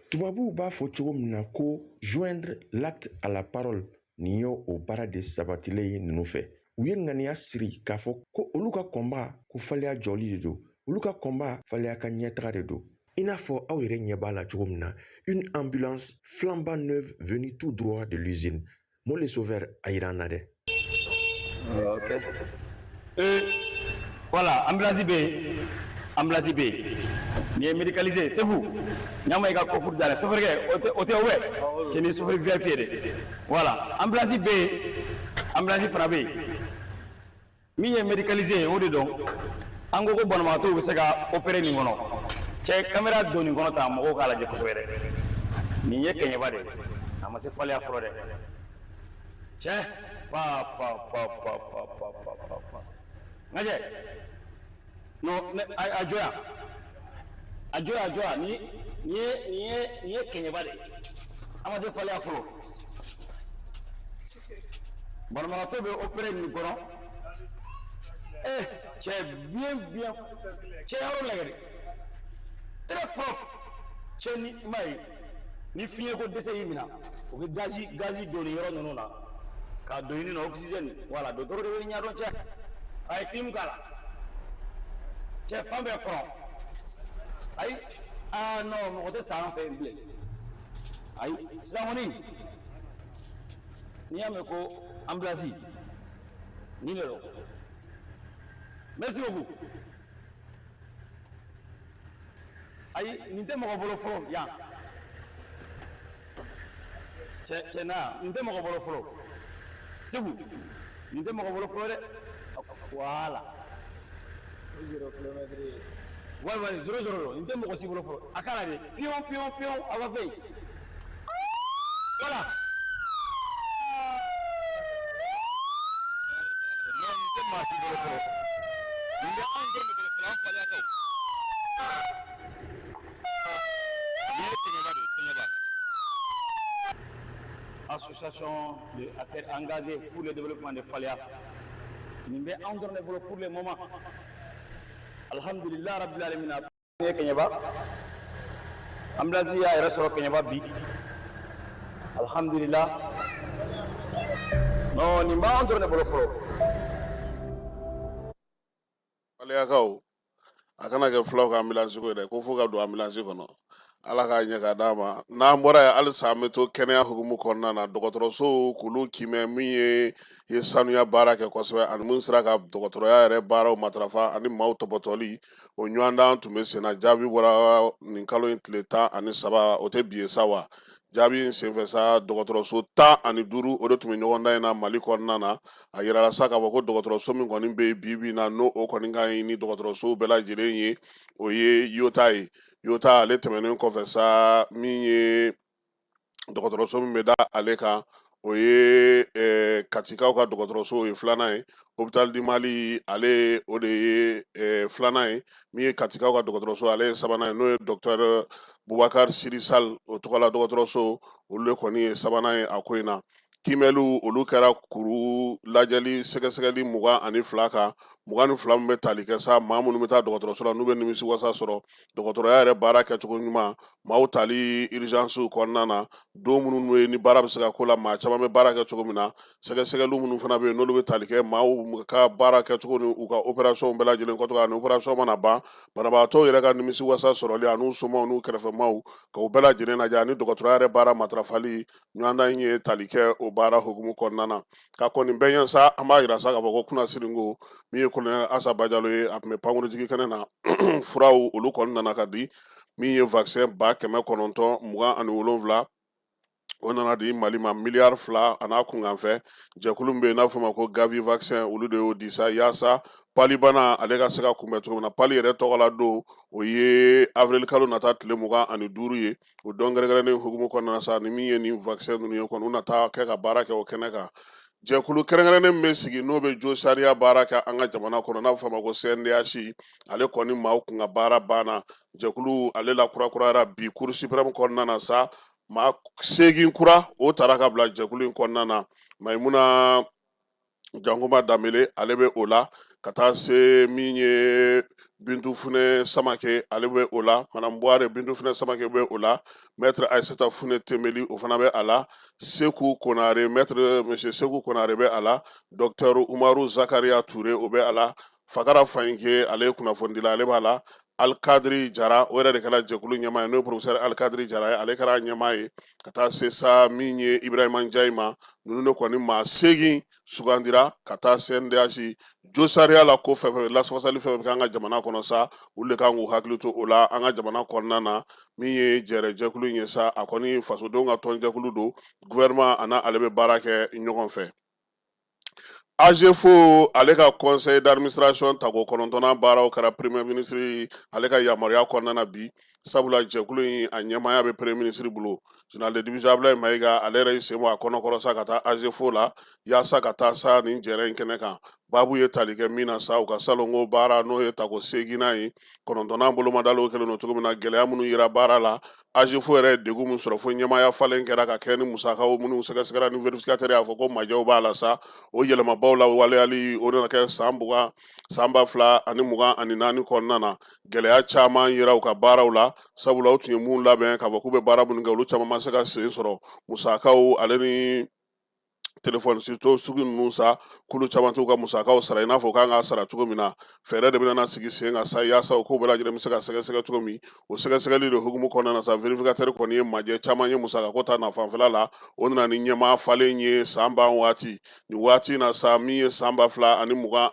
Tubabuw b'a fɔ cogo min na ko joindre l'acte à la parole, nin ye o baara de sabatilen ye ninnu fɛ. U ye ŋaniya siri k'a fɔ ko olu ka combat ko Faleya jɔli de don, olu ka combat Faleya ka ɲɛtaga de don. I n'a fɔ aw yɛrɛ ɲɛ b'a la cogo min na, une ambulance flambant neuve venue tout droit de l'usine. Mo le sauveur a yira an na dɛ. Ok. Voilà, ambulance bɛ yen. Ambulance bɛ yen, nin ye médicalisé. Sefu ɲama, i ka coffre dayɛlɛ. Sofɛrikɛ, o tɛ o bɛ cɛ ni sofɛri VIP ye dɛ. Voilà, ambulance bɛ yen, ambulance fana bɛ yen. Min ye médicalisé ye, o de don an ko banabagatɔw bɛ se ka opérer nin kɔnɔ. Cɛ, caméra don nin kɔnɔ tan, mɔgɔw k'a lajɛ kosɛbɛ dɛ. Nin ye Kɛɲɛba de ye, a ma se Faleya fɔlɔ dɛ. Cɛ, pa pa pa pa pa pa pa pa pa, n ka cɛ, non, ne a jɔ yan, a jɔ yan, a jɔ yan. Nin ye Kɛɲɛba de ye, a ma se Faleya fɔlɔ. Banabagatɔ bɛ opérer nin kɔnɔ. Eh cɛ, bien bien. Cɛ, yɔrɔ lajɛ dɛ, très propre. Cɛ, ni i m'a ye, ni fiɲɛ ko dɛsɛ y'i minɛ, u bɛ gazi don nin yɔrɔ ninnu na k'a don i na, oxygène. Voilà, dɔgɔtɔrɔ de bɛ ɲɛdɔn. Cɛ, a ye clim k'a la. Cɛ, fan bɛɛ kɔrɔ. Ayi, aa non, mɔgɔ tɛ sa an fɛ yen bilen. Ayi, sisan kɔni, n'i y'a mɛn ko ambulance, nin de don. Merci beaucoup. Ayi, nin tɛ mɔgɔ bolo fɔlɔ yan. Cɛ, cɛ na, nin tɛ mɔgɔ bolo fɔlɔ. Segu, nin tɛ mɔgɔ bolo fɔlɔ dɛ. Voilà, wali wali 0 0 don. Nin tɛ mɔgɔ si bolo fɔlɔ. A k'a la de, pion pion pion, a b'a fɛ yen. Voilà. Non, nin tɛ maa si bolo fɔlɔ. Nin bɛ anw dɔrɔn de bolo fɔlɔ, an Faleyakaw. Nin ye Kɛɲɛba de ye, Kɛɲɛba. Association de acteurs engagés pour le développement de Faléa. Nin bɛ anw dɔrɔn de bolo pour le moment. Alhamdulillah rabbil alamin. Nin ye Kɛɲɛba. Ambulance y'a yɛrɛ sɔrɔ Kɛɲɛba bi. Alhamdulillah. Non, nin b'anw dɔrɔn de bolo fɔlɔ. Faleyakaw, a kana kɛ fulaw ka ambulance ko ye dɛ, ko fo ka don ambulance kɔnɔ. Ala k'a ɲɛ ka d'a ma. N'an bɔra yen halisa, an bɛ to kɛnɛya hukumu kɔnɔna na. Dɔgɔtɔrɔsow k'olu kimɛ, min ye sanuya baara kɛ kosɛbɛ, ani min sera ka dɔgɔtɔrɔya yɛrɛ baaraw matarafa ani maaw tɔpɔtɔli, o ɲɔgɔndan tun bɛ senna. Jaabi bɔra nin kalo in tile 13, o tɛ bi ye sa wa. Jaabi in senfɛ sa, dɔgɔtɔrɔso 15, o de tun bɛ ɲɔgɔndan in na Mali kɔnɔna na. A yirala sa k'a fɔ ko dɔgɔtɔrɔso min kɔni bɛ yen bi bi in na, n'o o kɔni ka ɲi ni dɔgɔtɔrɔsow bɛɛ lajɛlen ye, o ye Yota ye. Yota ale tɛmɛnen kɔfɛ sa, min ye dɔgɔtɔrɔso min bɛ da ale kan, o ye Katikaw ka dɔgɔtɔrɔso, o ye filanan ye. Hôpital du Mali, ale o de ye filanan ye. Min ye Katikaw ka dɔgɔtɔrɔso, ale ye sabanan ye, n'o ye docteur Bubakar Siri Sall o tɔgɔla dɔgɔtɔrɔso, olu de kɔni ye sabanan ye a ko in na. Kiimɛliw olu kɛra kuru lajɛli sɛgɛsɛgɛli 22 kan, 22 min bɛ tali kɛ sa maa minnu bɛ taa dɔgɔtɔrɔso la, n'u bɛ nimisi wasa sɔrɔ dɔgɔtɔrɔya yɛrɛ baara kɛcogo ɲuman, maaw tali urgence kɔnɔna na, don minnu bɛ ni baara bɛ se ka ko la, maa caman bɛ baara kɛ cogo min na. Sɛgɛsɛgɛliw minnu fana bɛ yen, n'olu bɛ tali kɛ maaw ka baara kɛcogo ni u ka opération bɛɛ lajɛlen kɔtɔgɔ, ani opération mana ban, banabagatɔw yɛrɛ ka nimisi wasa sɔrɔli, an'u somaw n'u kɛrɛfɛmaaw ka u bɛɛ lajɛlen lajɛ, ani dɔgɔtɔrɔya yɛrɛ baara matarafali. Ɲɔgɔndan in ye tali kɛ o baara hukumu kɔnɔna na. Ka kɔn nin bɛɛ ɲɛ sa, an b'a yira sa k'a fɔ ko kunasirinko, min ye colonel Asa Bajalo ye, a tun bɛ pankurunjigi kɛnɛ na. Furaw olu kɔni nana ka di. Min ye vaccin 927,000, o nana di Mali ma, miliyari 2 a n'a kunkanfɛ. Jɛkulu min bɛ yen n'a fɔ ma ko Gavi vaccin, olu de y'o di sa, yaasa palibana ale ka se ka kunbɛn cogo min na. Pali yɛrɛ tɔgɔla don, o ye avril kalo nata tile 25 ye. O don kɛrɛnkɛrɛnnen hukumu kɔnɔna sa, ni min ye nin vaccin ninnu ye kɔni, u na taa kɛ ka baara kɛ o kɛnɛ kan. Jɛkulu kɛrɛnkɛrɛnnen min bɛ sigi, n'o bɛ jo sariya baara kɛ an ka jamana kɔnɔ, n'a bɛ fɔ a ma ko CNDH, ale kɔni maaw kun ka baara banna. Jɛkulu ale la kurakurayara bi cour suprême kɔnɔna na sa. Maa 8 kura o taara ka bila jɛkulu in kɔnɔna na. Mayimuna Jankunba Danbele, ale bɛ o la, ka taa se min ye Bintu Funɛ Samake, ale bɛ o la. Madame Buware Bintu Funɛ Samake bɛ o la. Maître Ayisata Funɛ Tenbeli, o fana bɛ a la. Seku Konare, maître monsieur Seku Konare bɛ a la. Docteur Umaru Zakariya Ture, o bɛ a la. Fakara Fayinke, ale ye kunnafonidila, ale b'a la. Alikadiri Jara, o yɛrɛ de kɛra jɛkulu ɲɛmaa ye, n'o ye professeur Alikadiri Jara ye, ale kɛra ɲɛmaa ye, ka taa se sa min ye Ibrahima Njayi ma. Ninnu de kɔni maa 8 sugandira ka taa CNDH josariya la. Ko fɛn fɛn lasafasali fɛn fɛn bɛ kɛ an ka jamana kɔnɔ sa, olu de kan k'u hakili to o la an ka jamana kɔnɔna na. Min ye jɛrɛ jɛkulu in ye sa, a kɔni fasodenw ka tɔnjɛkulu don, gouvernement a n'ale bɛ baara kɛ ɲɔgɔn fɛ. AGFO ale ka conseil d'administration tako 9nan baaraw kɛra premier ministre ale ka yamaruya kɔnɔna na bi, sabula jɛkulu in a ɲɛmaaya bɛ premier ministre bolo. Général de division Abdoulaye Mayiga, ale yɛrɛ y'i sen bɔ a kɔnɔkɔrɔ sa ka taa AGFO la yaasa ka taa sa nin jɛrɛ in kɛnɛ kan. Baabu ye tali kɛ min na sa, u ka salonko baara, n'o ye tako 8nan ye, 9nan bolomadaliw kɛlen don cogo min na, gɛlɛya minnu yera baara la, AGFO yɛrɛ ye degun min sɔrɔ fo ɲɛmaaya falen kɛra ka kɛ ni musakaw minnu sɛgɛsɛgɛra ni vérificateur y'a fɔ ko majɛw b'a la sa, o yɛlɛmabaw la waleyali, o nana kɛ san mugan san 2024 kɔnɔna na. Gɛlɛya caman yera u ka baaraw la, sabula u tun ye mun labɛn k'a fɔ k'u bɛ baara minnu kɛ, olu caman ma se ka sen sɔrɔ. Musakaw ale ni telefɔni surtout sugu ninnu sa, k'olu caman t'u ka musakaw sara i n'a fɔ u kan k'a sara cogo min na. Fɛɛrɛ de bɛna sigi sen kan sa yaasa o ko bɛɛ lajɛlen bɛ se ka sɛgɛsɛgɛ cogo min. O sɛgɛsɛgɛli de hukumu kɔnɔna na sa, vérificateur kɔni ye majɛ caman ye musakako ta na fanfɛla la. O nana ni ɲɛmaa falen ye san ban waati. Nin waati na sa, min ye san 2025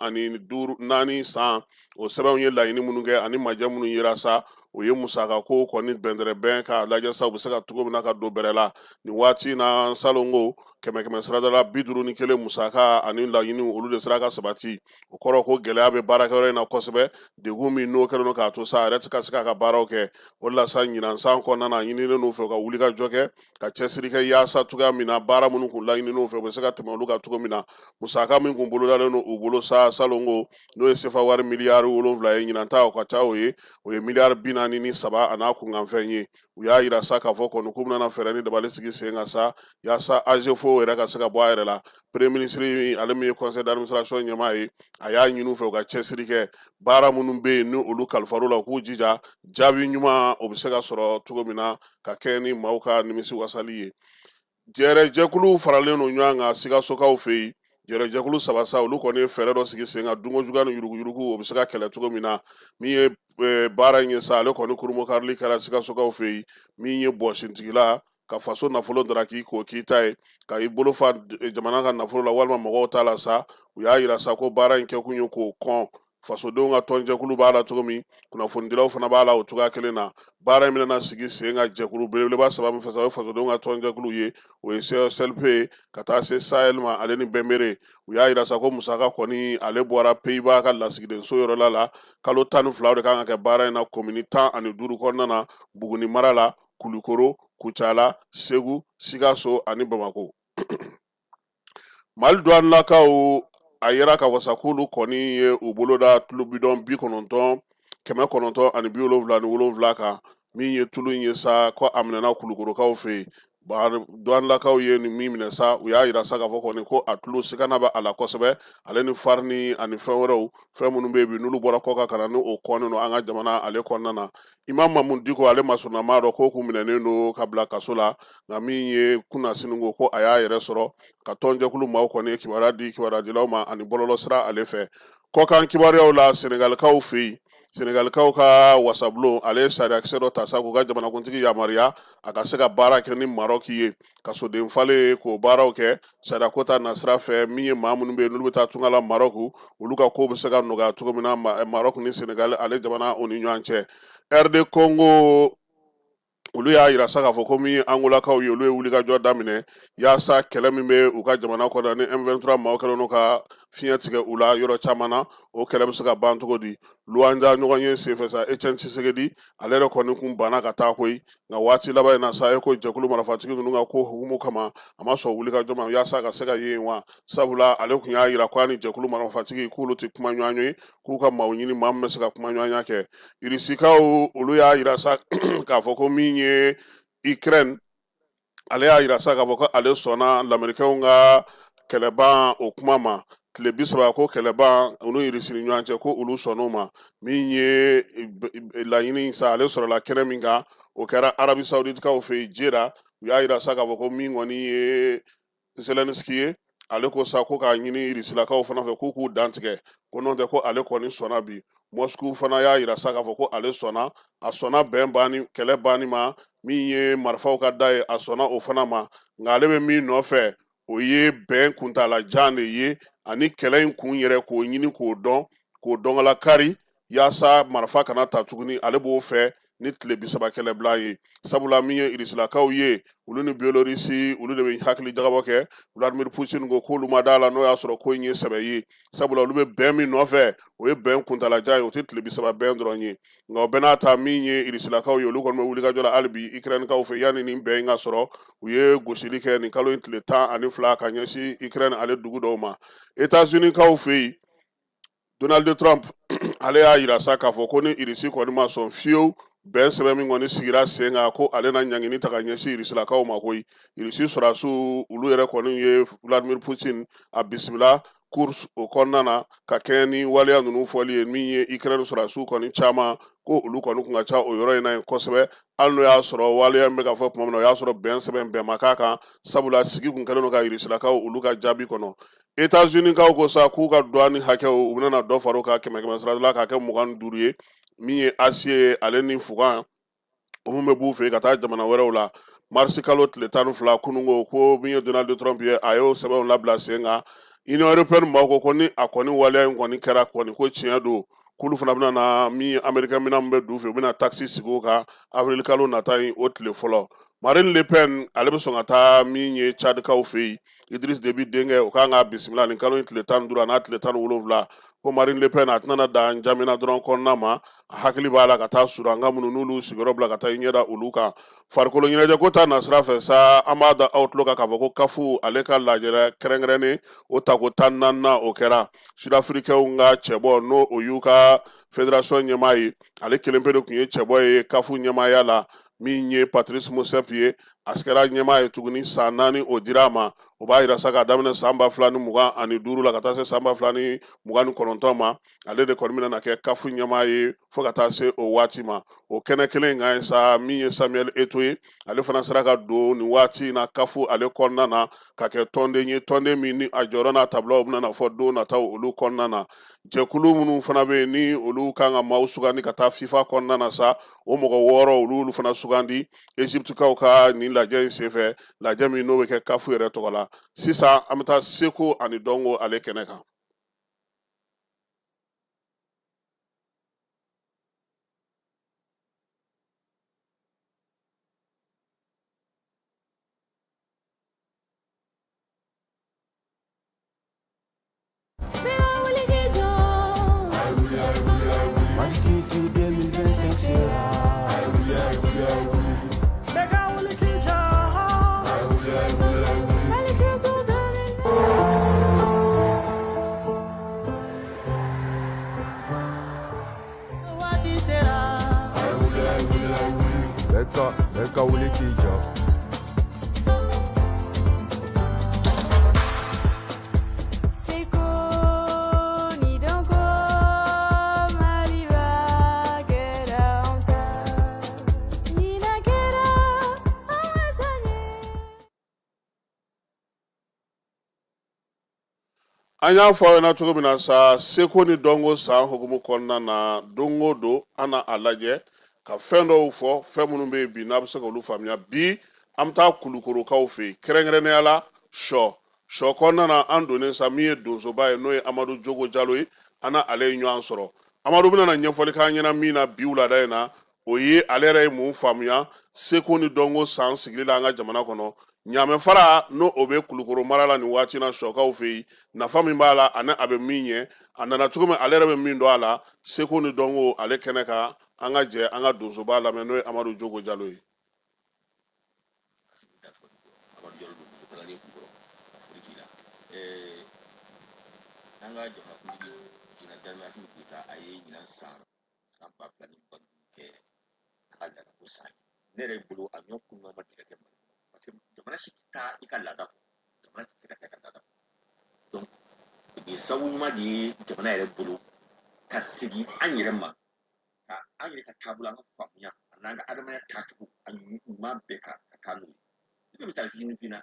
4 san, o sɛbɛnw ye laɲini minnu kɛ ani majɛ minnu yera sa, o ye musakako kɔni bɛndɛrɛbɛn k'a lajɛ sa u bɛ se ka cogo min na ka don bɛrɛ la. Nin waati na salonko kɛmɛ kɛmɛ sarada la 51 musaka ani laɲini, olu de sera ka sabati. O kɔrɔ ko gɛlɛya bɛ baarakɛyɔrɔ in na kosɛbɛ, degun min n'o kɛlen don k'a to sa a yɛrɛ tɛ ka se k'a ka baaraw kɛ. O de la sa, ɲinan san kɔnɔna na, ɲininen n'u fɛ ka wuli ka jɔ kɛ, ka cɛsiri kɛ yaasa cogoya min na baara minnu kun laɲininen u fɛ, u bɛ se ka tɛmɛ olu kan cogo min na. Musaka min kun bolodalen don u bolo sa salonko, n'o ye sefa wari miliyari 7 ye, ɲinan ta o ka ca o ye, o ye miliyari 43 a n'a kunkanfɛn ye. U y'a yira sa k'a fɔ kɔni k'u bɛna fɛɛrɛ ni dabali sigi sen kan sa yaasa AGFO yɛrɛ ka se ka bɔ a yɛrɛ la. Premier ministre, ale min ye conseil d'administration ɲɛmaa ye, a y'a ɲini u fɛ u ka cɛsiri kɛ baara minnu bɛ yen ni olu kalifar'u la, u k'u jija jaabi ɲuman o bɛ se ka sɔrɔ cogo min na ka kɛ ni maaw ka nimisi wasali ye. Jɛrɛjɛkulu faralen don ɲɔgɔn kan Sikasokaw fɛ yen. Jɛrɛjɛkulu 3 sa, olu kɔni ye fɛɛrɛ dɔ sigi sen kan dunkojuguya ni yuruguyurugu o bɛ se ka kɛlɛ cogo min na. Min ye baara in ye sa, ale kɔni kurunbonkarili kɛra Sikasokaw fɛ yen. Min ye bɔsintigila ka faso nafolo daraki k'o k'i ta ye, ka i bolo fa jamana ka nafolo la walima mɔgɔw ta la sa, u y'a yira sa ko baara in kɛkun ye k'o kɔn. Fasodenw ka tɔnjɛkulu b'a la cogo min, kunnafonidilaw fana b'a la o cogoya kelen na. Baara in bɛna sigi sen kan jɛkulu belebeleba 3 min fɛ sa, o ye fasodenw ka tɔnjɛkulu ye, o ye CSLP ye, ka taa se Sahel ma, ale ni Bɛnbere. U y'a yira sa ko musaka kɔni ale bɔra Pays-Bas ka lasigidenso yɔrɔla la. Kalo 12 de kan ka kɛ baara in na komini 15 kɔnɔna na, Buguni mara la, Kulukoro, Kucala, Segu, Sikaso ani Bamakɔ. Mali duwanilakaw, a yera ka wasa k'olu kɔni ye u bolo da tulu bidɔn 90 977 kan. Min ye tulu in ye sa, ko a minɛna Kulukorokaw fɛ yen. Duwanilakaw ye nin min minɛ sa, u y'a yira sa k'a fɔ kɔni ko a tulu sigana bɛ a la kosɛbɛ, ale ni farini ani fɛn wɛrɛw, fɛn minnu bɛ yen bi n'olu bɔra kɔkan ka na, ni o kɔnnen don an ka jamana ale kɔnɔna na. Imam Mamu Diko, ale masurunnamaa dɔ, k'o kun minɛnen don ka bila kaso la, nka min ye kunasini ko a y'a yɛrɛ sɔrɔ ka tɔnjɛkulu maaw kɔni ye kibaruya di kibaruyadilaw ma ani bɔlɔlɔsira ale fɛ. Kɔkan kibaruyaw la, Senegalikaw fɛ yen, Senegalikaw ka wasabulon ale ye sariyakisɛ dɔ ta sa k'u ka jamanakuntigi yamaruya a ka se ka baara kɛ ni Marɔki ye kasoden falen, k'o baaraw kɛ sariyako ta nasira fɛ. Min ye maa minnu bɛ yen n'olu bɛ taa tunga la Marɔku, olu ka ko bɛ se ka nɔgɔya cogo min na Marɔku ni Senegal ale jamana o ni ɲɔgɔn cɛ. RD Congo, olu y'a yira sa k'a fɔ ko min ye Angolakaw ye, olu ye wulikajɔ daminɛ yaasa kɛlɛ min bɛ u ka jamana kɔnɔ ni M23 maaw kɛlen don ka fiɲɛ tigɛ u la yɔrɔ caman na, o kɛlɛ bɛ se ka ban cogo di. Luanda ɲɔgɔn ye senfɛ sa, Etienne Tshisekedi ale yɛrɛ kɔni kun banna ka taa koyi, nka waati laban in na sa, e ko jɛkulu marifatigi ninnu ka ko hukumu kama, a ma sɔn wulikajɔ ma yaasa ka se ka ye yen wa, sabula ale kun y'a yira ko a ni jɛkulu marifatigi k'olu tɛ kuma ɲɔgɔn ye, k'u ka maaw ɲini maa min bɛ se ka kuma ɲɔgɔnya kɛ. Irisikaw, olu y'a yira sa k'a fɔ ko min ye Ukraine, ale y'a yira sa k'a fɔ ko ale sɔnna lamerikɛnw ka kɛlɛban o kuma ma, tile 30 ko kɛlɛban u ni Irisi ni ɲɔgɔn cɛ, ko olu sɔnn'o ma. Min ye laɲini sa, ale sɔrɔla kɛnɛ min kan, o kɛra Arabi Saouditekaw fɛ yen Jeda. U y'a yira sa k'a fɔ ko min kɔni ye Zelensky ye, ale ko sa ko k'a ɲini Irisilakaw fana fɛ k'u k'u dantigɛ, ko n'o tɛ ko ale kɔni sɔnna bi. Moscou fana y'a yira sa k'a fɔ ko ale sɔnna, a sɔnna bɛn banni, kɛlɛ banni ma, min ye marifaw ka da ye, a sɔnna o fana ma. Nka ale bɛ min nɔfɛ, o ye bɛn kuntaalajan de ye, ani kɛlɛ in kun yɛrɛ k'o ɲini k'o dɔn, k'o dɔnkala kari, yaasa marifa kana ta tuguni. Ale b'o fɛ ni tile 30 kɛlɛbila ye, sabula min ye irisilakaw ye, olu ni Bielorussie, olu de bɛ hakili jagabɔ kɛ. Vladimir Putin ko k'olu ma d'a la n'o y'a sɔrɔ ko in ye sɛbɛ ye, sabula olu bɛ bɛn min nɔfɛ, o ye bɛn kuntalajan ye, o tɛ tile 30 bɛn dɔrɔn ye. Nka o bɛɛ n'a ta, min ye irisilakaw ye, olu kɔni bɛ wulikajɔ la hali bi Ukrainekaw fɛ. Yanni nin bɛn in ka sɔrɔ, u ye gosili kɛ nin kalo in tile 12 ka ɲɛsin Ukraine ale dugu dɔw ma. États-Unis kaw fɛ yen, Donald Trump ale y'a yira sa k'a fɔ ko ni Irisi kɔni ma sɔn fiyewu bɛn sɛbɛn min kɔni sigira sen kan, ko ale na ɲangini ta ka ɲɛsin Irisilakaw ma koyi. Irisi sɔrɔdasiw, olu yɛrɛ kɔni ye Vladimir Putin a bisimila Kursk o kɔnɔna na ka kɛɲɛ ni waleya ninnu fɔli ye. Min ye Ukraine sɔrɔdasiw kɔni caman, ko olu kɔni kun ka ca o yɔrɔ in na yen kosɛbɛ, hali n'o y'a sɔrɔ waleya in bɛ ka fɔ tuma min na, o y'a sɔrɔ bɛn sɛbɛn bɛn ma k'a kan, sabula sigi kun kɛlen don ka Irisilakaw olu ka jaabi kɔnɔ. États-Unis kaw ko sa k'u ka douane hakɛw, u bɛna na dɔ fara o kan kɛmɛ kɛmɛ sara la k'a kɛ 25 ye. Min ye acier ye, ale ni fugan, o min bɛ b'u fɛ yen ka taa jamana wɛrɛw la. Marisi kalo tile 12 kununko, ko min ye Donald Trump ye, a y'o sɛbɛnw labila sen kan. Union européenne maaw ko ko ni a kɔni waleya in kɔni kɛra kɔni, ko tiɲɛ don, k'olu fana bɛna na min ye américain minɛn min bɛ d'u fɛ, u bɛna taxe sigi o kan avril kalo nata in, o tile fɔlɔ. Marine Le Pen ale bɛ sɔn ka taa min ye Tchadkaw fɛ yen, Idriss Déby denkɛ, o kan k'a bisimila nin kalo in tile 15 a n'a tile 17. Ko Marine Le Pen a tɛna dan N'Djamena dɔrɔn kɔnɔna ma, a hakili b'a la ka taa Sudanka minnu n'olu sigiyɔrɔ bila ka taa i ɲɛda olu kan. Farikolo ɲɛnajɛ ko ta nasira fɛ sa, an b'a da aw tulo kan k'a fɔ ko CAF ale ka lajɛrɛ kɛrɛnkɛrɛnnen, o tako 14nan, o kɛra. Sud-Africainw ka cɛbɔ, n'o o y'u ka fédération ɲɛmaa ye, ale kelen pe de tun ye cɛbɔ ye CAF ɲɛmaaya la, min ye Patrice Motsepe ye, a kɛra ɲɛmaa ye tuguni san 4, o dira a ma. O b'a yira sa k'a daminɛ san 2025 la ka taa se san 2029 ma, ale de kɔni bɛna kɛ CAF ɲɛmaa ye fo ka taa se o waati ma. O kɛnɛ kelen in kan ye sa, min ye Samuel Eto'o ye, ale fana sera ka don nin waati in na CAF ale kɔnɔna na ka kɛ tɔnden ye, tɔnden min ni a jɔyɔrɔ n'a tabilaw bɛna na fɔ don nataw olu kɔnɔna na. Jɛkulu minnu fana bɛ yen ni olu kan ka maaw sugandi ka taa FIFA kɔnɔna na sa, o mɔgɔ 6, olu fana sugandi Egyptekaw ka nin lajɛ in senfɛ, lajɛ min n'o bɛ kɛ CAF yɛrɛ tɔgɔ la. Sisan an bɛ taa seko ani dɔnko ale kɛnɛ kan. Bɛɛ ka wuli k'i jɔ. Seko ni dɔnko Maliba kɛra anw ta ɲinan kɛra an ka san ye. An y'a fɔ aw ɲɛna cogo min na sa, seko ni dɔnko san hukumu kɔnɔna na, don o don an na a lajɛ ka fɛn dɔw fɔ, fɛn minnu bɛ yen bi n'a bɛ se k'olu faamuya. Bi an bɛ taa kulukorokaw fɛ yen, kɛrɛnkɛrɛnnenya la sɔ sɔ kɔnɔna na. An donnen sa, min ye donsoba ye, n'o ye Amadu Jogo Jalo ye, an na ale ye ɲɔgɔn sɔrɔ. Amadu bɛna na ɲɛfɔli k'an ɲɛna min na bi wulada in na, o ye ale yɛrɛ ye mun faamuya seko ni dɔnko san sigili la an ka jamana kɔnɔ. Ɲaamɛ fara, n'o o bɛ Kulukoro mara la nin waati na sɔkaw fɛ yen, nafa min b'a la ani a bɛ min ɲɛ, a nana cogo min, ale yɛrɛ bɛ min dɔn a la seko ni dɔnko ale kɛnɛ kan. An ka jɛ an ka donsoba lamɛn, n'o ye Amadu Jogo Jalo ye. An ka jamanakuntigi Général d'armée Assimi Goïta, a ye ɲinan san 2025 kɛ a ka laadako san ye. Ne yɛrɛ bolo, a ɲɔ kun ma deli ka kɛ Mali kɔnɔ, parce que jamana si tɛ taa i ka laada kɔ, jamana si tɛ se ka taa i ka laada kɔ. Donc nin ye sababu ɲuman de ye jamana yɛrɛ bolo ka segin an yɛrɛ ma, ka an yɛrɛ ka taabolo, an ka faamuya an'an ka adamadenya taacogo a ɲuman bɛɛ ka taa n'o ye. Ne bɛ misali fitinin f'i ɲɛna.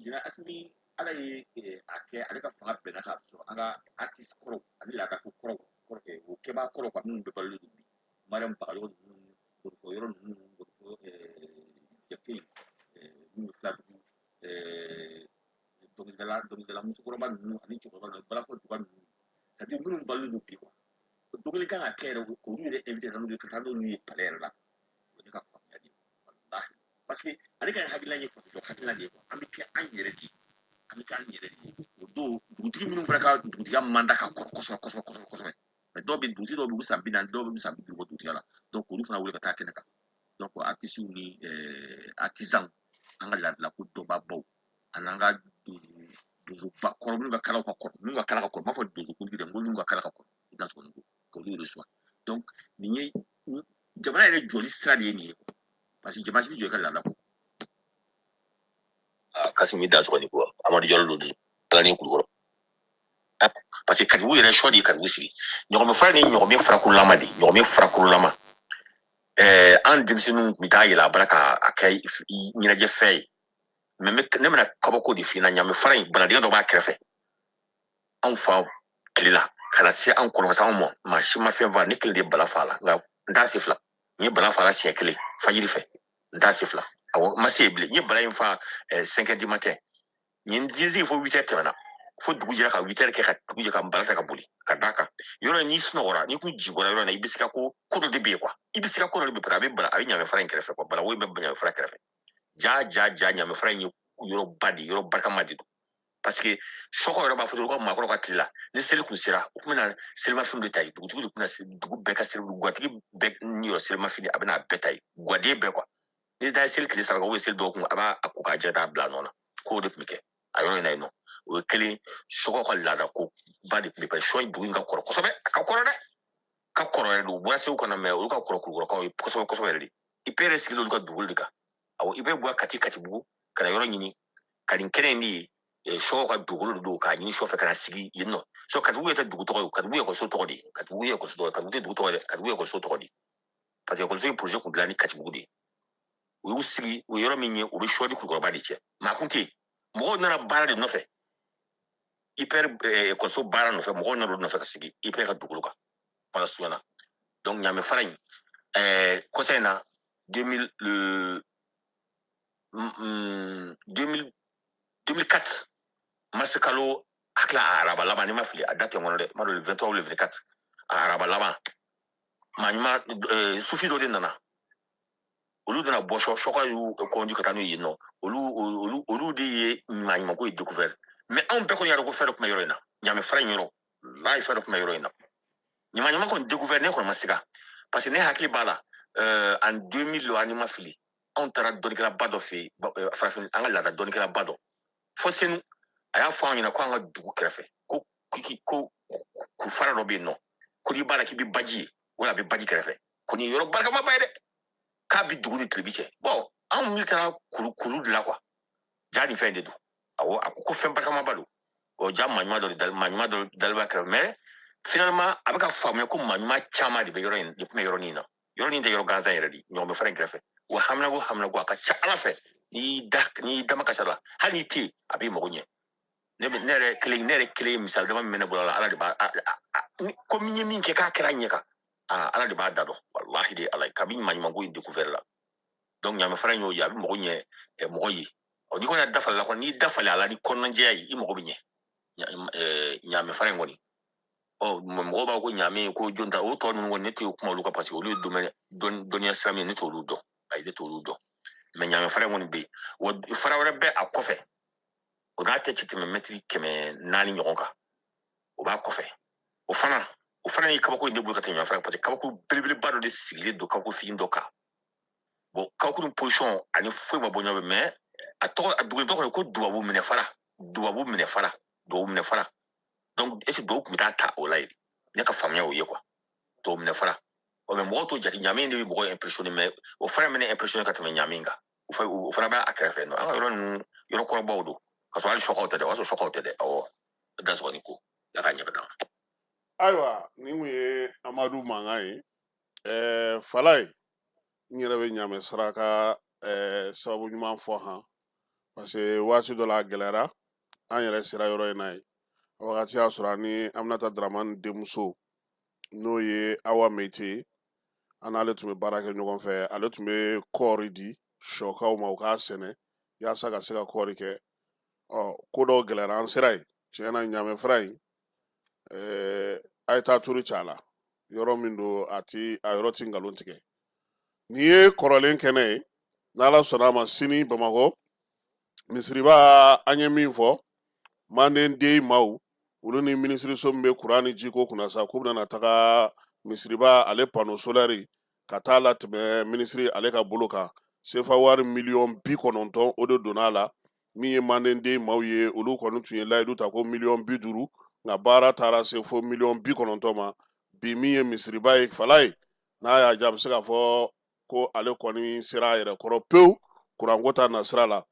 Général Assimi, Ala ye a kɛ ale ka fanga bɛnna k'a sɔrɔ an ka artiste kɔrɔw ani laadako kɔrɔw kɔrɔ kɛ o kɛbaa kɔrɔ quoi, minnu bɛ balolen don bi, Mariam Bagayogo ninnu, Gorofɔ yɔrɔ ninnu, Gorofɔ Jate, minnu bɛ Filadugu, dɔnkilidala musokɔrɔba ninnu ani cɛkɔrɔba ninnu, balafɔ duga ninnu, c'est à dire minnu balolen don bi quoi. Dɔnkili kan ka kɛ yɛrɛ k'olu yɛrɛ invité ka n'olu ka taa n'olu ye palais yɛrɛ la. O ye ne ka faamuya de ye, walahi, parce que ale ka hakilina ye fasojɔ hakilina de ye quoi. An bɛ kɛ an yɛrɛ de ye, an bɛ kɛ an yɛrɛ de ye. O don dugutigi minnu fana ka dugutigiya mandat ka kɔrɔ kosɛbɛ kosɛbɛ kosɛbɛ kosɛbɛ, mais dɔw bɛ dugutigi dɔw bɛ san 40, dɔw bɛ san 50 bɔ dugutigiya la, donc olu fana wele ka taa kɛnɛ kan. Donc artistes ni artisans, an ka laadalako dɔnbaabaw ani an ka donsoba kɔrɔ minnu ka kalaw ka kɔrɔ, minnu ka kala ka kɔrɔ, n b'a fɔ donso kuntigi dɛ, n ko minnu ka kala ka kɔrɔ, i da sɔgɔnin ko k'olu reçoit. Donc nin ye jamana yɛrɛ jɔli sira de ye nin ye, parce que jamana si tɛ jɔ i ka laada kɔ. Kasimi da sɔgɔnin ko Amadu Jalo don ala ni Kulukɔrɔ, parce que Katibugu yɛrɛ sɔ de ye Katibugu sigi. Ɲɔgɔmɛ fara ni ɲɔgɔmɛ farakurulama de, ɲɔgɔmɛ farakurulama. An denmisɛnninw tun bɛ taa yɛlɛ a bara k'a kɛ ɲɛnajɛ fɛn ye. Mais ne bɛna kabako de f'i ɲɛna. Ɲamɛ fara in, baladingɛ dɔ b'a kɛrɛfɛ. Anw fa tile la ka na se an kɔrɔ ka se anw ma, maa si ma fɛn fa, ne kelen de ye bala fa la, nka n t'a se fila. N ye bala fa la siɲɛ kelen fajiri fɛ, n t'a se fila. Awɔ, n ma se yen bilen. N ye bala in fa 5 heures du matin. N ye n sigi fo 8 heures tɛmɛna, fo dugu jɛra ka 8 heures kɛ ka dugu jɛ ka bala ta ka boli ka d'a kan. Yɔrɔ in, n'i sunɔgɔra, n'i kun jigɔra yɔrɔ in na, i bɛ siga ko ko dɔ de bɛ yen quoi. I bɛ siga ko dɔ de bɛ yen, parce que a bɛ bala, a bɛ ɲamɛ fara in kɛrɛfɛ quoi. Bala wo in bɛ ɲamɛ fara kɛrɛfɛ. Ja ja ja, ɲamɛ fara in ye yɔrɔba de ye, yɔrɔ barikama de don, parce que sɔkɔ yɛrɛ b'a fɔ olu ka maakɔrɔ ka tile la, ni seli kun sera, u tun bɛna selimafini de ta yen. Dugutigi de tun bɛna dugu bɛɛ ka seli, gatigi bɛɛ niyɔrɔ selimafini, a bɛna a bɛɛ ta yen, gaden bɛɛ quoi. Ni da ye seli tile 3 kɛ, seli dɔgɔkun, a b'a ko k'a jɛ k'a bila a nɔ na. K'o de tun bɛ kɛ a yɔrɔ in na yen nɔ. O ye kelen. Sɔkɔ ka laada ko ba de tun bɛ, parce que sɔ in dugu in ka kɔrɔ kosɛbɛ, a ka kɔrɔ dɛ, ka kɔrɔ yɛrɛ de. U bɔra Segu ka na, mais olu ka kɔrɔ Kulukɔrɔkaw ye kosɛbɛ kosɛbɛ yɛrɛ de. IPR sigilen olu ka dugukolo de kan. Awɔ, i bɛ bɔ Kati, Katibugu ka na yɔrɔ ɲini ka nin kɛnɛ in de ye, sɔkɔ ka dugukolo de don, k'a ɲini sɔ fɛ ka na sigi yen nɔ. So Katibugu yɛrɛ tɛ dugu tɔgɔ ye, Katibugu ye ekɔliso tɔgɔ de ye. Katibugu ye ekɔliso tɔgɔ ye, Katibugu tɛ dugu tɔgɔ ye dɛ, Katibugu ye ekɔliso tɔgɔ de ye, parce que ekɔliso ye projet kun dilan ni Katibugu de ye. U y'u sigi o yɔrɔ min ye, o bɛ sɔ ni Kulukɔrɔba de cɛ. Maa kun tɛ yen, mɔgɔw nana baara de nɔfɛ, IPR ekɔliso baara nɔfɛ, mɔgɔw nana olu nɔfɛ ka sigi IPR ka dugukolo kan wala suɲɛna. Donc ɲamɛ fara in, kɔsa in na, 2000 le 2000 2004 mars kalo hakili a araba laban, ni ma fili a date kɔnɔ dɛ, n m'a dɔn le 23 ou le 24, a araba laban, maa ɲuman sufi dɔ de nana, olu nana bɔ sɔ, sɔka y'u conduit ka taa n'u ye yen nɔ. Olu de ye maa ɲumanko ye découvert. Mais anw bɛɛ kɔni y'a dɔn ko fɛn dɔ tun bɛ yɔrɔ in na, ɲamɛ fara in yɔrɔ layi, fɛn dɔ tun bɛ yɔrɔ in na. Ɲuman ɲuman kɔni découvert, ne kɔni ma siga, parce que ne hakili b'a la, en 2000, ani ma fili, anw taara dɔnnikɛlaba dɔ fɛ yen, farafin an ka laada dɔnnikɛlaba dɔ fo Senu. A y'a fɔ anw ɲɛna ko an ka dugu kɛrɛfɛ ko ko ko fara dɔ bɛ yen nɔ, ko n'i b'a la k'i bɛ baji ye, wala a bɛ baji kɛrɛfɛ, ko nin yɔrɔ barikamaba ye dɛ, k'a bɛ dugu ni tilebi cɛ. Bon, anw wuli taara kulu kulu de la quoi. Ja nin fɛn in de don. Awɔ, a ko ko fɛn barikamaba don. O ja maa ɲuman dɔ de dali, maa ɲuman dɔ dali b'a kɛrɛfɛ. Mais finalement a bɛ ka faamuya ko maa ɲuman caman de bɛ yɔrɔ in de tun bɛ yɔrɔ nin na. Yɔrɔ nin tɛ yɔrɔ gansan yɛrɛ de, ɲɔgɔn bɛ fara in kɛrɛfɛ. Wa haminako haminako, a ka ca Ala fɛ, n'i da n'i dama kasa la, hali n'i tɛ yen, a b'i mago ɲɛ. Ne bɛ ne yɛrɛ kelen, ne yɛrɛ kelen ye misali dama min bɛ ne bolo la, Ala de b'a ko min ye min kɛ k'a kɛra ɲɛ kan, aa Ala de b'a da dɔn, walahi de Ala ye kabini maa ɲumanko in découvert la. Donc ɲamɛ fara in y'o ye, a bɛ mɔgɔ ɲɛ mɔgɔ ye. Ɔ n'i kɔni y'a dafali la kɔni, n'i dafali a la ni kɔnɔnajɛya ye, i mago bɛ ɲɛ ɲamɛ fara in kɔni. Ɔ mɔgɔw b'a fɔ ko ɲamɛ ko jɔn ta, o tɔ ninnu kɔni ne tɛ kuma olu kan, parce que olu ye domaine dɔnniya sira min ye, ne t'olu dɔn, ayi ne t'olu dɔn. Mais ɲamɛ fara in kɔni bɛ yen. Wa fara wɛrɛ bɛ a kɔfɛ, o n'a tɛ ci tɛmɛ mɛtiri 400 ɲɔgɔn kan, o b'a kɔfɛ. O fana ye kabako ye ne bolo ka tɛmɛ ɲamɛ fara kan, parce que kabako belebeleba dɔ de sigilen don kabako fitinin dɔ kan. Bon, kabako ni position ani foyi ma bɔ ɲɔgɔn fɛ, mais a tɔgɔ, a dugu tɔgɔ ko dubabu minɛ fara, dubabu minɛ fara, dubabu minɛ fara. Donc est ce que dɔw tun bɛ taa ta o la yen? Ne ka faamuya o ye quoi, dubabu minɛ fara. Ɔ mais mɔgɔw t'o jate, ɲamɛ de bɛ mɔgɔw impressionné, mais o fara bɛ ne impressionné ka tɛmɛ ɲamɛ kan. O fana b'a kɛrɛfɛ nɔ. An ka yɔrɔ ninnu yɔrɔ kɔrɔbaw don, ka sɔrɔ hali sɔkaw tɛ dɛ, o y'a sɔrɔ sɔkaw tɛ dɛ. Awɔ, da sɔgɔni ko ala k'a ɲɛ ka d'an ma. Ayiwa, nin kun ye Amadu mankan ye. Falaye, n yɛrɛ bɛ ɲamɛ saraka sababu ɲuman fɔ han, parce que waati dɔ la a gɛlɛyara, an yɛrɛ sera yɔrɔ in na yen. A wagati y'a sɔrɔ ani Aminata Dramani denmuso n'o ye Awa Meyite ye. An n'ale tun bɛ baara kɛ ɲɔgɔn fɛ. Ale tun bɛ kɔɔri di sɔkaw ma u k'a sɛnɛ yaasa ka se ka kɔɔri kɛ. Ɔ, ko dɔw gɛlɛyara, an sera yen. Tiɲɛ na, ɲamɛ fara in, a ye taa turu c'a la. Yɔrɔ min don, a ti a yɔrɔ ti nkalon tigɛ. Nin ye kɔrɔlen kɛnɛ ye. N'Ala sɔnna a ma, sini Bamakɔ misiriba, an ye min fɔ Manden den maaw, olu ni minisiriso min bɛ kuran ni jiko kunna sa, k'u bɛna taga misiriba ale panneau solaire ka taa latɛmɛ minisiri ale ka bolo kan. Sefa wari miliyɔn 90 o de donna a la. Min ye Manden den maaw ye, olu kɔni tun ye layidu ta ko miliyɔn 50, nka baara taara se fo miliyɔn 90 ma bi. Min ye misiriba ye, fala ye, n'a y'a jaabi, se k'a fɔ ko ale kɔni sera a yɛrɛ kɔrɔ pewu kuranko ta nasira la.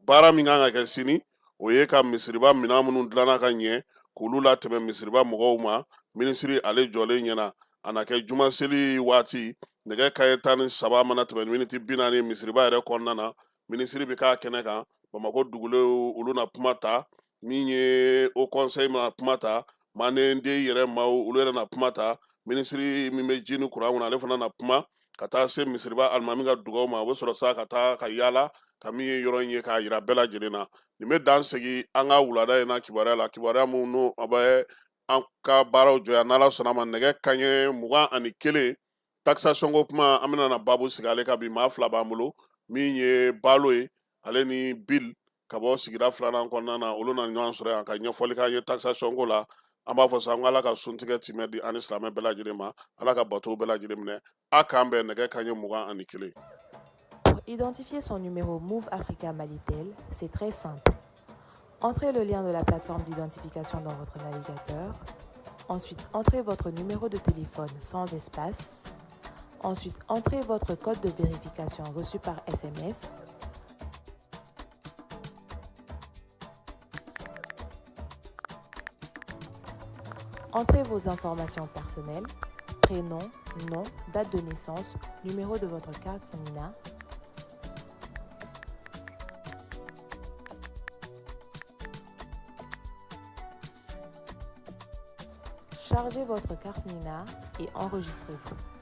Baara min kan ka kɛ sini, o ye ka misiriba minɛn minnu dilanna ka ɲɛ k'olu latɛmɛ misiriba mɔgɔw ma minisiri ale jɔlen ɲɛna. A na kɛ juma seli waati, nɛgɛ kanɲɛ 13 mana tɛmɛ miniti 40, misiriba yɛrɛ kɔnɔna na, minisiri bɛ k'a kɛnɛ kan. Bamakɔ dugulenw, olu na kuma ta. Min ye haut conseil ma kuma ta, Manden den yɛrɛ maaw, olu yɛrɛ na kuma ta. Minisiri min bɛ ji ni kuran kunna, ale fana na kuma, ka taa se misiriba alimami ka dugaw ma. O bɛ sɔrɔ sa ka taa ka yaala ka min ye yɔrɔ in ye k'a yira bɛɛ lajɛlen na. Nin bɛ dan sigi an ka wulada in na kibaruya la, kibaruya minnu a bɛ an ka baaraw jɔ yan. N'Ala sɔnna a ma, nɛgɛ kanɲɛ 21, taxation ko kuma, an bɛna na baabu sigi ale kan bi. Maa fila b'an bolo, min ye Balo ye, ale ni Bill ka bɔ sigida filanan kɔnɔna na. Olu na ɲɔgɔn sɔrɔ yan ka ɲɛfɔli k'an ye taxation ko la. An b'a fɔ sa ko Ala ka suntigɛ timɛ di an ni silamɛ bɛɛ lajɛlen ma. Ala ka batow bɛɛ lajɛlen minɛ. A k'an bɛn nɛgɛ kanɲɛ 21. Pour identifier son numéro Moov Africa Malitel, c'est très simple. Entrez le lien de la plateforme d'identification dans votre navigateur. Ensuite, entrez votre numéro de téléphone sans espace. Ensuite, entrez votre code de vérification reçu par SMS. Entrez vos informations personnelles, prénom, nom, date de naissance, numéro de votre carte NINA. Chargez votre carte NINA et enregistrez-vous.